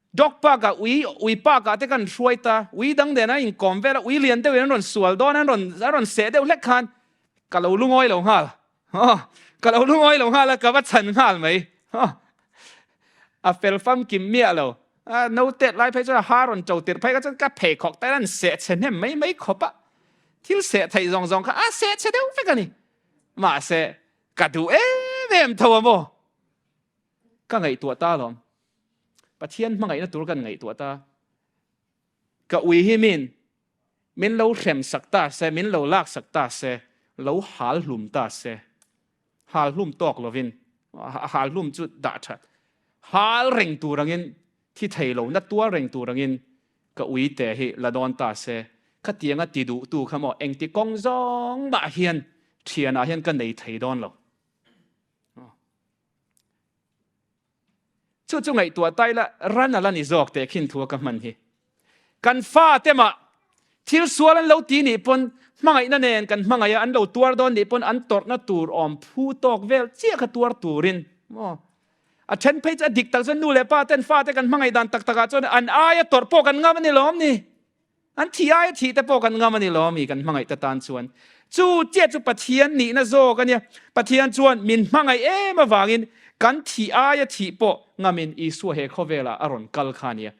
Dog park-ah ui, ui park-ah te kan hruai ta. Ui dang nen a inkawm vel a, ui lian deuhin an rawn sual dawn a, an rawn, an rawn seh deuh hlek khan ka lo lungawi lo nghal. Ka lo lungawi lo nghal a, ka va chhan nghal mai. A fel famkim miah lo. A note lai phei chuan a ha rawn to tirh phei kha chuan ka pheikhawk te an seh chhe hnem mai mai khawp a. Thil seh theih zawng zawng kha a seh chhe deuh vek a ni. Mahse, ka duh em em tho a maw? Ka ngaihtuah ta alawm. Pathian hmangaihna tur kan ngaihtuah ta. Ka ui hi min min lo hrem sak ta se, min lo lak sak ta se, lo hal hlum ta se. Hal hlum tawk lovin, hal hlum chu dah that. Hal reng tur angin, thi thei lo, na tuar reng tur angin ka ui te hi la dawn ta se. Khatianga ti duh tu kha maw engti kawng zawng mah hian thianah hian ka nei thei dawn lo. Chu chu ngaihtuah ta ila ran a la ni zawk teh khin thu a ka hman hi. Kan fate mah thil sual an lo ti nih pawn hmangaihna nen kan hmangaih a, an lo tuar dawn nih pawn an tawrhna tur awm phu tawk vel chiah kha tuar turin maw. A then phei chu a dik tak chuan nu leh pa ten fate kan hmangaih dan tak takah chuan an aia tawrh pawh kan ngam a ni lawm ni. An thih aia thih te pawh kan ngam a ni lawm i kan hmangaih te tan chuan. Chu chiah chu Pathian nihna zawk a nia. Pathian chuan min hmangaih em avangin kan thih aia thih pawh ngamin Isua he khawvelah a rawn kal kha a nia.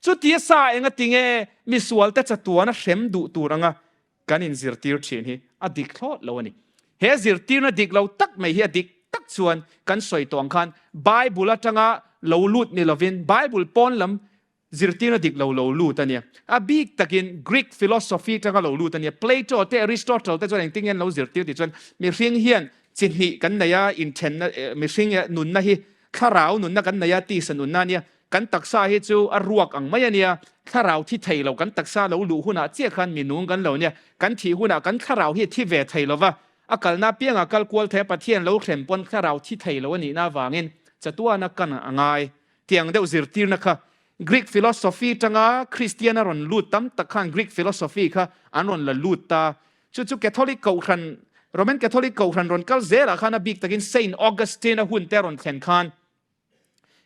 Chutia sa enga tinge misualte chatuana hrem duh tur anga kan inzirtir thin hi a dik thlawt lo a ni. He zirtirna dik lo tak mai hi a dik tak chuan kan sawi tawh ang khan Bible atanga lo lut ni lovin Bible pawn lam zirtirna dik lo lo lut a nia. A bik takin Greek philosophy atanga lo lut a nia. Plato te Aristotle te chuan engtin nge an lo zirtir tih chuan mihring hian chi hnih kan nei a, inthenna mihring nunna hi thlarau nunna kan nei a, tisa nunna a nia. Kan taksa hi chu a ruak ang mai a nia, thlarau thi thei lo kan taksa lo luh hunah chiah khan mi nung kan lo nia, kan thih hunah kan thlarau hi a thi ve thei lo va, a kalna apiangah kal kual thei a, Pathian lo hrem pawn thlarau thi thei lo a nihna avangin chatuana kan a ngai tiang deuh zirtirna kha Greek philosophy tanga Kristian a rawn lut tam tak khan Greek philosophy kha an rawn la lut ta, chu chu Catholic kohhran Roman Catholic kohhran rawn kal zelah khan a bik takin Saint Augustine a hun te a rawn thlen khan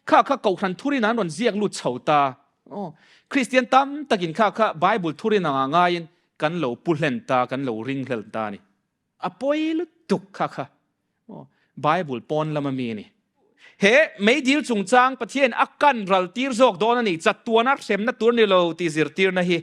Kha kha Kohhran thurin an rawn ziak lut chho ta. Aw, Kristian tam takin kha kha Bible thurin anga ngaiin kan lo pu hlen ta, kan lo ring hlel ta a ni. A pawi lutuk kha kha. Aw, Bible pawn lama mi a ni. He meidil chungchang Pathian a kan ral tir zawk dawn a ni, chatuana hremna tur ni lo tih zirtirna hi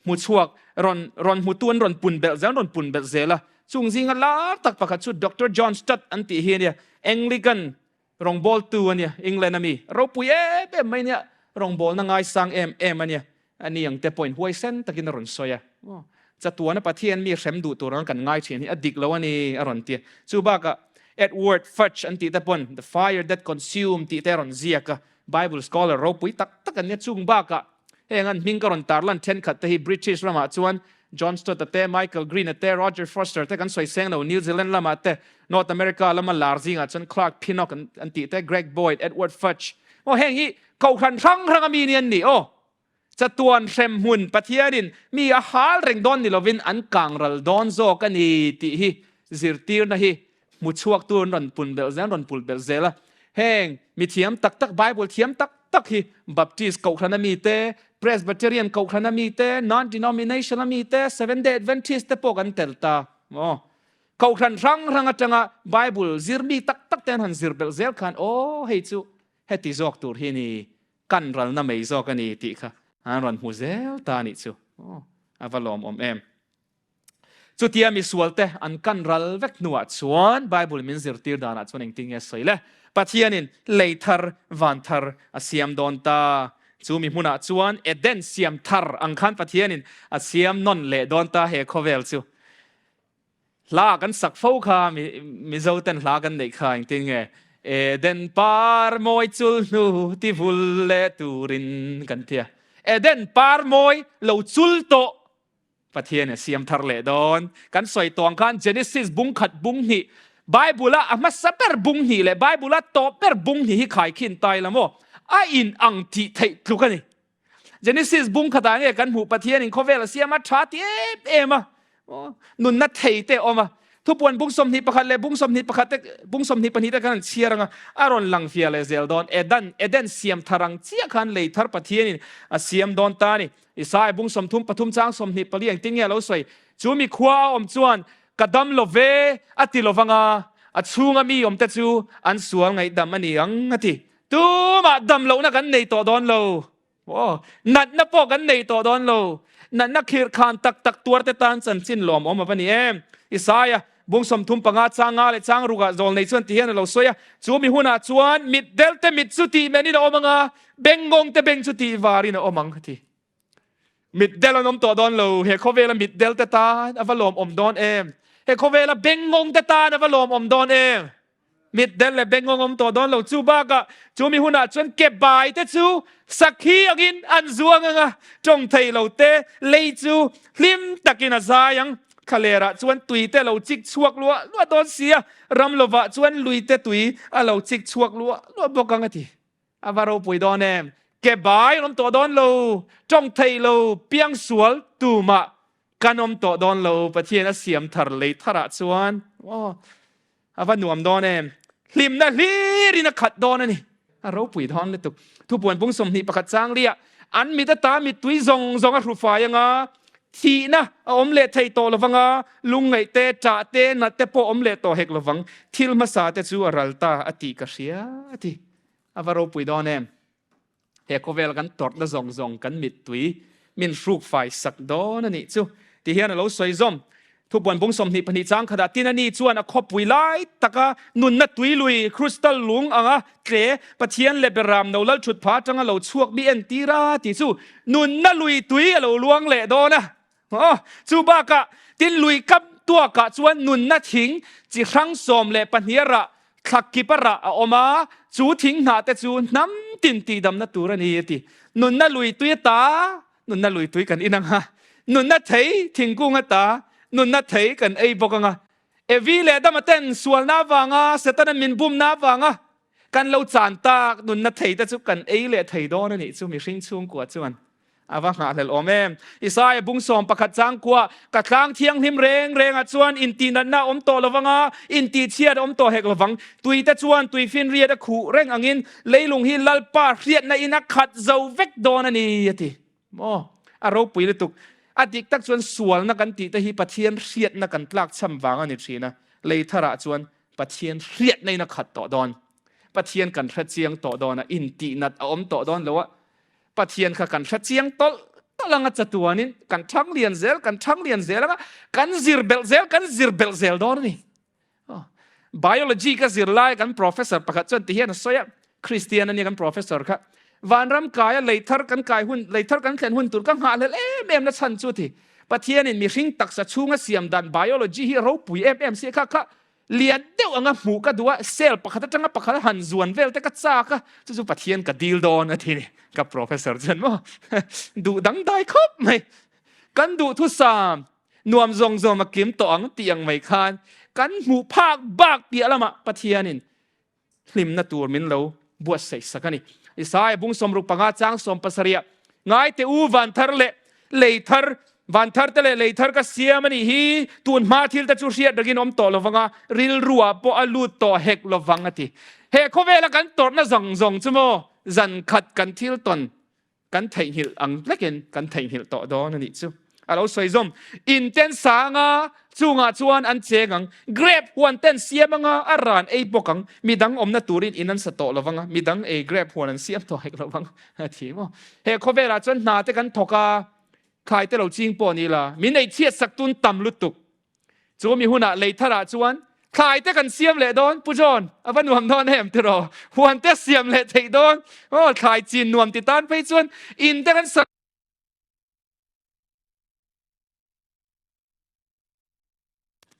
hmu chhuak rawn rawn hmutu an rawn pun belh zel, an rawn pun belh zel a. Chung zinga lar tak pakhat chu Doctor John Stott an tih hi a nia, Anglican Rawngbawltu a nia, England a mi ropui em em mai nia, rawngbawlna ngaisang em em a nia, a ni ang te pawhin huaisen takin a rawn sawi a. Chatuana Pathian mi hrem duh tur anga kan ngai thin hi a dik lo a ni a rawn ti a. Chu bakah Edward Fudge an tih te pawn The Fire That Consumed tih te a rawn ziak a, Bible scholar ropui tak tak an nia. Chung bakah Heng an hming ka rawn tarlan thenkhat te hi British ramah chuan John Stott-a te, Michael Green-a te, Roger Foster te kan sawi seng lo, New Zealand lamah te, North America lama lar zingah chuan Clark Pinnock an tih te, Greg Boyd, Edward Fudge. Aw heng hi kohhran hrang hranga mi ni an ni aw. Chatuan hremhmun Pathianin mi a hal reng dawn ni lovin an kang ral dawn zawk a ni tih hi zirtirna hi hmu chhuaktu an rawn pun belh zel, an rawn pul belh zel a. Heng mi thiam tak tak, Bible thiam tak tak hi Baptist kohhrana mi te, Presbyterian kohhrana mi te, non-denominational mi te, Seventh Day Adventist te pawh kan tel ta. Aw. Kohhran hrang hrang atanga Bible zir mi tak tak te an han zir belh zel khan aw hei chu heti zawk tur hi ni, kan ralna mai zawk a ni tih kha an rawn hmu zel ta a nih chu. Aw, a va lawmawm em. Chutia misualte an kan ral vek hnuah chuan Bible min zirtir danah chuan engtin nge sawi le? Pathianin lei thar, van thar a siam dawn ta. Chu mi hmunah chuan Eden siam thar ang khan Pathianin a siam nawn leh dawn ta he khawvel chu. Hla kan sak fo kha, Mizo ten hla kan neih kha engtin nge? Eden par mawi chul hnu ti vul leh turin kan ti a. Eden par mawi lo chul tawh Pathian a siam thar leh dawn. Kan sawi tawng khan Genesis bung khat bung hnih, Bible a a hmasa ber bung hnih leh Bible a tawp ber bung hnih hi khaikhin tai la maw? A in ang tih theih tluk a ni. Genesis bung khatah nge kan hmuh Pathianin khawvel a siam a tha ti em em a, nunna thei te a awm a. Thupuan bung 21 leh bung 21 te, bung 22 te khan an chhiar ang a, a rawn lang fia leh zel dawn. Eden, Eden siam thar ang chiah khan lei thar Pathianin a siam dawn ta a ni. Isaiah bung 33 chang 24 engtin nge a lo sawi? Chu mi khua a awm chuan, Ka dam lo ve, a ti lo vang a, a chhunga mi awmte chu an sual ngaihdam a ni ang, a ti. Tumah dam lohna kan nei tawh dawn lo. Aw, natna pawh kan nei tawh dawn lo. Natna khirhkhan tak tak tuarte tan chanchin lawmawm a va ni em? Isaiah bung 35 chang nga leh chang rukah zawl nei chuan ti hian a lo sawi a, Chu mi hunah chuan mitdelte mit chu tih menin a awm ang a, Bengngawngte beng chu tih varin a awm ang a ti. Mitdel an awm tawh dawn lo, he khawvela mitdelte tan a va lawmawm dawn em? He khawvela bengngawngte tan a va lawmawm dawn em? Mitdel leh bengngawng awm tawh dawn lo. Chu bakah chu mi hunah chuan ke bai te chu sakhi angin an zuang ang a, tawng thei lo te lei chu hlim takin a zai ang. Thlalerah chuan tui te lo chik chhuak luah luah dawn si a, ram lovah chuan lui te tui a lo chik chhuak luah luah bawk ang a ti. A va ropui dawn em? Ke bai an awm tawh dawn lo, tawng thei lo, piangsual tumah kan awm tawh dawn lo, Pathian a siam thar lei tharah chuan aw a va nuam dawn em? Hlimna hlirin a khat dawn a ni. A ropui dawn lutuk. Thupuan bung 21 chang liah an mit ata mittui zawng zawng a hrufai anga. Thihna a awm leh thei tawh lovang a, lungngaih te, ṭah te, nat te pawh awm leh tawh hek lovang. Thil hmasa te chu a ral ta a tih ka hria a ti. A va ropui dawn em? He khawvel kan tawrhna zawng zawng kan mittui min hruk fai sak dawn a nih chu ti hian a lo sawi zawm. Thupuan bung 22 chang khatah tin a ni chuan a khawpui lai taka nunna tui lui crystal lung anga tle Pathian leh Beram no lal thut pha atanga lo chhuak mi entir a tih chu nunna lui tui a lo luang leh dawn a. Aw, chu bakah tin lui kam tuakah chuan nunna thing chi hrang 12 a rah, thla kip a rah a awm a, chu thing hnah te chu hnam tin tihdamna tur a ni a ti. Nunna lui tui ata nunna lui tui kan in ang a, nunna thei thingkung ata nunna thei kan ei bawk ang a. Evi leh Adama ten sualna avanga Setana min bumna avanga kan lo chan tak nunna thei te chu kan ei leh thei dawn a nih chu mihring chhungkua chuan. A va nghahhlelh awm em! Isaia bung 11 changkua, Ka tlang thianghlim reng rengah chuan intihnatna a awm tawh lovang a, intihchhiat a awm tawh hek lovang. Tuite chuan tuifinriat a khuh reng angin leilung hi Lalpa hriatna in a khat zo vek dawn a ni, a ti. Maw? A ropui lutuk. A dik tak chuan sualna kan tih te hi Pathian hriatna kan tlakchham vang a ni thin a, lei tharah chuan Pathian hriatna in a khat tawh dawn. Pathian kan hre chiang tawh dawn a, intihnat a awm tawh dawn lo a, Pathian kha kan hre chiang tawlh tawlh anga chatuanin kan thang lian zel, kan thang lian zel anga kan zir belh zel, kan zir belh zel dawn a ni. Biology ka zir lai kan professor pakhat chuan ti hian a sawi a, Christian ania kan professor kha. Vanram kaia leithar kan kai hun, leithar kan thlen hun tur ka nghahhlelh em em na chhan chu ti. Pathianin mihring taksa chhunga siam dan biology hi ropui em em si kha kha Lian deuh anga hmuh ka duh a, cell pakhat atanga pakhat a han zuan vel te ka chak a, chu chu Pathian ka dil dawn a ti ni. Ka professor chuan maw duh dangdai khawp mai. Kan duhthusam nuam zawng zawm a kim tawh ang tih ang mai khan kan hmuh phak bak piah lamah Pathianin hlimna tur min lo buatsaih sak a ni. Isaiah bung 65 chang 70 ngai teh u van thar leh lei thar van thar te leh lei thar ka siam a nih hi tun hma thil te chu hriat rengin awm tawh lovang a rilruah pawh a lut tawh hek lovang a ti. He khawvela kan tawrhna zawng zawng chu maw zan khat kan thil tawn Kan theihnghilh ang hlekin kan theihnghilh tawh dawn a nih chu. A lo sawi zawm, In ten sang a, chungah chuan an cheng ang. Grape huan ten siam anga a ran ei bawk ang. Midang awmna turin in an sa tawh lovang a, midang ei grape huan an siam tawh hek lovang a ti maw. He khawvelah chuan hna te kan thawk a, thlai te lo ching pawh ni la, min ei chhiat sak tun tam lutuk. Chu mi hunah lei tharah chuan thlai te kan siam leh dawn, Pu John, a va nuam dawn em tiraw? Huan te siam leh theih dawn, aw thlai chin nuam ti tan phei chuan in te kan sak.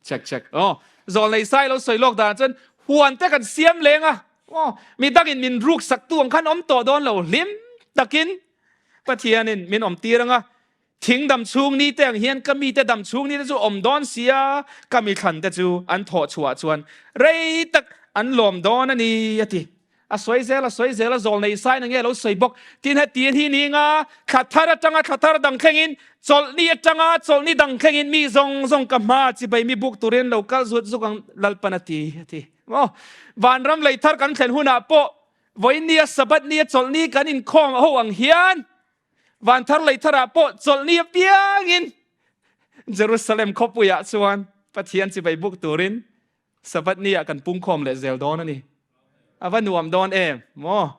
Check check aw zawlnei sai lo sawi lawk danah chuan huan te kan siam leng a, aw mi dangin min ruk sak tu ang khan awm tawh dawn lo, hlim takin Pathianin min awm tir ang a, Thing dam chhung ni te ang hian ka mite dam chhung ni te chu awm dawn sia, ka mi thlan te chu an thawh chhuah chuan rei tak an lawm dawn a ni, a ti. A sawi zel, a sawi zel, a zawl nei sain ang nge a lo sawi bawk. Tin heti hi ni nga, thla thar atanga thla thar dang thlengin, chawlhni atanga chawlhni dang thlengin mi zawng zawng ka hma chibai mi buk turin lo kal zut zuk ang Lalpan a ti, a ti. Maw? Vanram lei thar kan thlen hunah pawh vawiin nia Sabbath nia chawlhni kan inkhawm ho ang hian, Van thar lei tharah pawh chawlhni apiangin Jerusalem khawpuiah chuan Pathian chibai buk turin Sabbath niah kan pungkhawm leh zel dawn a ni. A va nuam dawn em maw?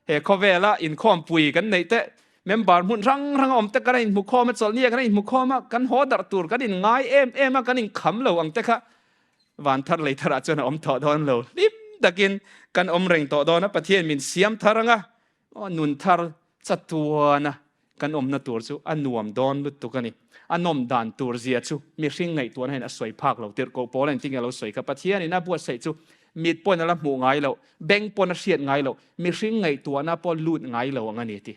He khawvela inkhawmpui kan neih te, member hmun hrang hrang a awm te kan inhmukhawm a, chawlhniah kan inhmukhawm a, kan haw darh tur kan inngai em em a, kan inkham lo ang te kha van thar lei tharah chuan a awm tawh dawn lo. Hlim takin kan awm reng tawh dawn a, Pathian min siam thar ang a, nun thar chatuana kan awmna tur chu a nuam dawn lutuk a ni. A nawm dan tur zia chu mihring ngaihtuahna hian a sawi phak lo. Tirhkoh pawl engtin nge a lo sawi kha? Pathianin a buatsaih chu mit pawhin a la hmuh ngai loh, beng pawn a hriat ngai loh, mihring ngaihtuahna pawh lut ngai lo ang a ni ti.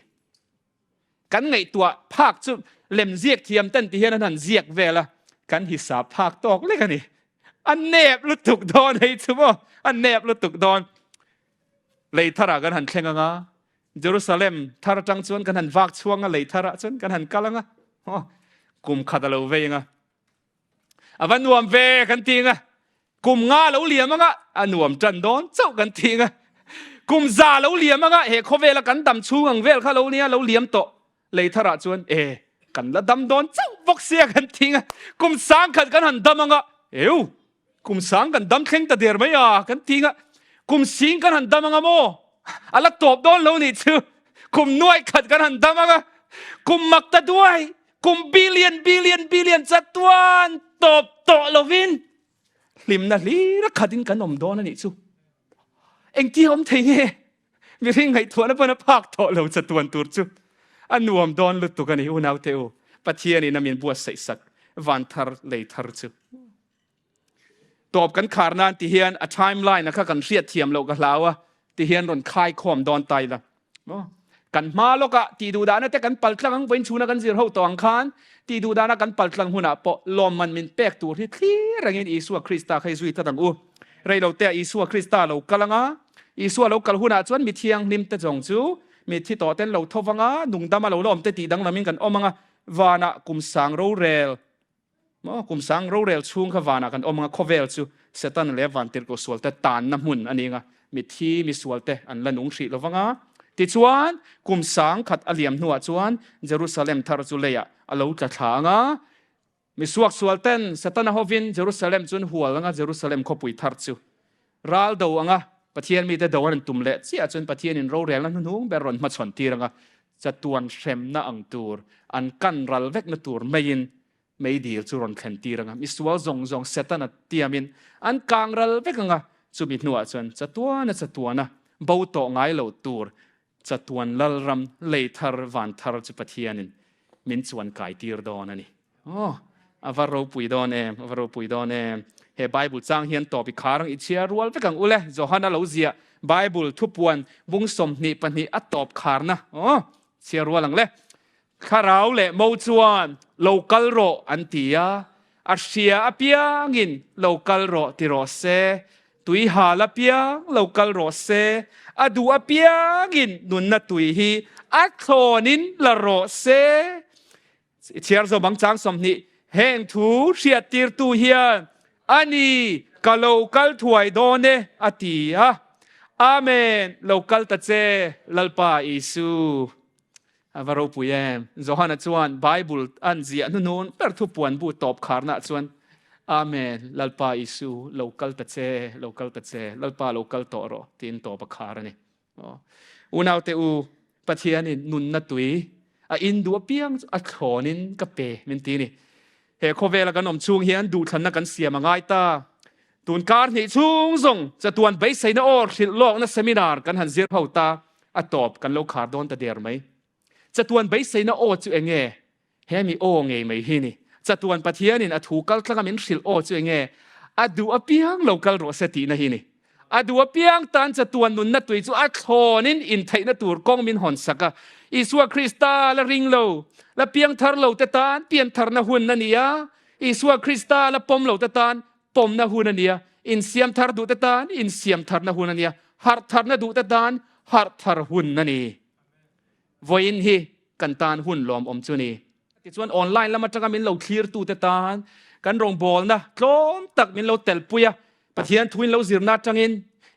Kan ngaihtuah phak chu lem ziak thiam ten ti hian an han ziak vel a, kan hisap phak tawk lek a ni. A nep lutuk dawn hei chu maw? A nep lutuk dawn. Lei tharah kan han thleng ang a, Jerusalem thar atang chuan kan han vak chhuang a, lei tharah chuan kan han kal ang a, kum khat a lo vei ang a, a va nuam ve kan ti ang a, kum nga lo liam ang a, a nuam tan dawn chauh kan ti ang a, kum za lo liam ang a, he khawvela kan dam chhung ang vel kha lo nia lo liam tawh, lei tharah chuan e. Kan la dam dawn chauh bawk sia kan thing a, kum 10,000 kan han dam anga, eu, kum sang kan dam thleng ta der mai a kan thing a, kum sing kan han dam anga maw, a la tawp dawn lo nih chu, kum nuai khat kan han dam anga, kum mak ta duai, kum billion billion billion chatuan tawp tawh lovin hlimna hlir a khatin kan awm dawn a nih chu. Engtia awm thei nge? Mihring ngaihtuahna pawn a phak tawh lo chatuan tur chu a nuam dawn lutuk a ni unaute u, Pathianin a min buatsaih sak van thar lei thar chu. Tawp kan khar nan ti hian a timeline a kha kan hriat thiam loh ka hlau a ti hian rawn khai khawm dawn ta ila. Kan hma lawkah tih duh dahna te kan pal tlang ang vawiin chhuna kan zir ho tawh ang khan tih duh dahna kan pal tlang hunah pawh lawmman min pek tur hi thlir rengin Isua Krista kha i zui tlat ang u. Rei lo te ah Isua Krista lo kal anga, Isua lo kal hunah chuan mi thianghlim te zawng chu mitthi tawh ten lo tho vang a, nungdama lo la awm te tih danglamin kan awm anga, vanah kum sang rorel Maw kum sang rorel chhung kha vanah kan awm anga khawvel chu Satan leh vantirhkoh sualte tanna hmun a ni anga mitthi misualte an la nung hrih lovang a. Tichuan kum 10,000 a liam hnuah chuan Jerusalem thar chu leiah a lo tla thla anga misuak sualten Satana hovin Jerusalem chu an hual anga Jerusalem khawpui thar chu ral do anga Pathian mite do an rawn tum leh chiah chuan Pathianin rorelna hnuhnung ber rawn hmachhawn tir anga chatuan hremna ang tur an kan ral vekna tur meiin meidil chu rawn thlen tir anga misual zawng zawng Setana tiamin an kang ral vek anga chumi hnuah chuan chatuana chatuana bo tawh ngai lo tur Chatuan Lalram lei thar van thar chu Pathianin min chuan kai tir dawn a ni. Aw, a va ropui dawn em, a va ropui dawn em. He Bible chang hian tawp i khar ang i chhiar rual vek ang u le. Johana lo ziah Bible thupuan bung 22 a tawp kharna. Aw, chhiar rual ang le. Thlarau leh mo chuan lo kal rawh an ti a, a hria apiangin lo kal rawh ti rawh se, tui hal apiang lo kal rawh se, a duh apiangin nunna tui hi a thlawnin la rawh se. I chhiar zawm ang chang 20, heng thu hriattirtu hian a ni, ka lo kal thuai dawn e a ti a. Amen, lo kal ta che Lalpa Isu. A va ropui em! Johana chuan Bible an ziah hnuhnun ber thupuan bu tawp kharnaah chuan, Amen, Lalpa Isu, lo kal ta che, lo kal ta che, Lalpa lo kal tawh rawh, tiin tawp a khar a ni. Unaute u, Pathianin nunna tui a in duh apiang chu a thlawnin ka pe min ti a ni. He khawvela kan awm chhung hian duhthlanna kan siam a ngai ta. Tun kar hnih chhung zawng chatuan beiseina aw hrilh lawkna seminar kan han zir ho ta, a tawp kan lo khar dawn ta der mai. Chatuan beiseina aw chu eng nge? He mi aw ngei mai hi ni. Chatuan Pathianin a thu kal tlanga min hrilh aw chu eng nge? A duh apiang lo kal rawh se tihna hi ni. A duh apiang tan chatuan nunna tui chu a thlawnin intheihna tur kawng min hawn sak a. Isua Krista la ring lo, la piangthar lo te tan piantharna hun a ni a. Isua Krista la pawm lo te tan pawmna hun a ni a. Insiam thar duh te tan insiam tharna hun a ni a. Harh tharna duh te tan harh thar hun a ni. Vawiin hi kan tan hun lawmawm chu ni. Tichuan online lam atanga min lo thlirtute tan kan rawngbawlna tlawm tak min lo telpui a, Pathian thu in lo zirna atangin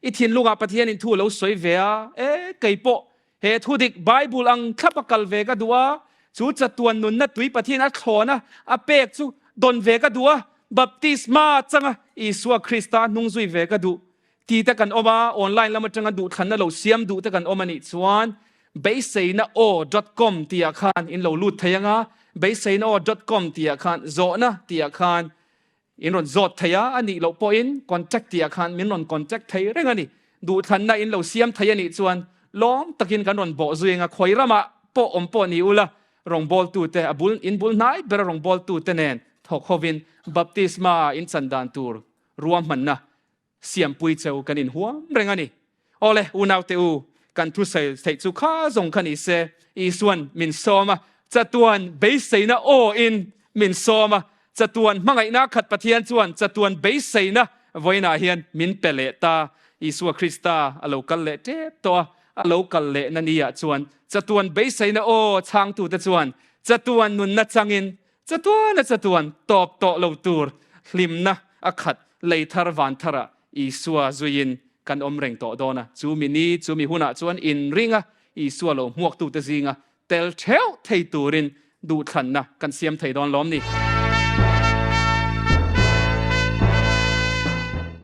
i thinlungah Pathianin thu a lo sawi ve a, e kei pawh he thu dik Bible ang thlap a kal ve ka duh a, chu chatuan nunna tui Pathian a thlawn a, a pek chu dawn ve ka duh a, baptisma changa Isua Krista hnung zui ve ka duh Ti te kan awm a, online lam atanga duhthlanna lo siam duh te kan awm a nih chuan beiseina aw dot com tihah khan in lo lut thei ang a, beiseina aw dot com tihah khan zawhna tihah khan in rawn zawt thei a, a nih loh pawhin contact tihah khan min rawn contact thei reng a ni. Duhthlanna in lo siam thei a nih chuan lawm takin kan rawn bawh zui ang a, khawi ramah pawh awm pawh ni ula rawngbawltute a bul in bul hnai bera rawngbawltute nen thawk hovin baptisma in chan dan tur ruahmanna Siampui cheu kan inhuam reng a ni. Awle, unaute u, kan thusawi theih chu kha zawng kha ni se, Isuan min sawm a, chatuan beiseina awin min sawm a, chatuan hmangaihna khat Pathian chuan chatuan beiseina vawiinah hian min pe leh ta. Isua Krista a lo kal leh tep tawh a, a lo kal lehna niah chuan chatuan beiseina aw chhangtute chuan chatuan nunna changin Chatuan a chatuan tawp tawh lo tur hlimna a khat lei thar van tharah Isua zuiin kan awm reng tawh dawn a. Chu mi ni, chu mi hunah chuan inringa Isua lo hmuaktute zinga tel theuh thei turin duhthlanna kan siam thei dawn lawm ni?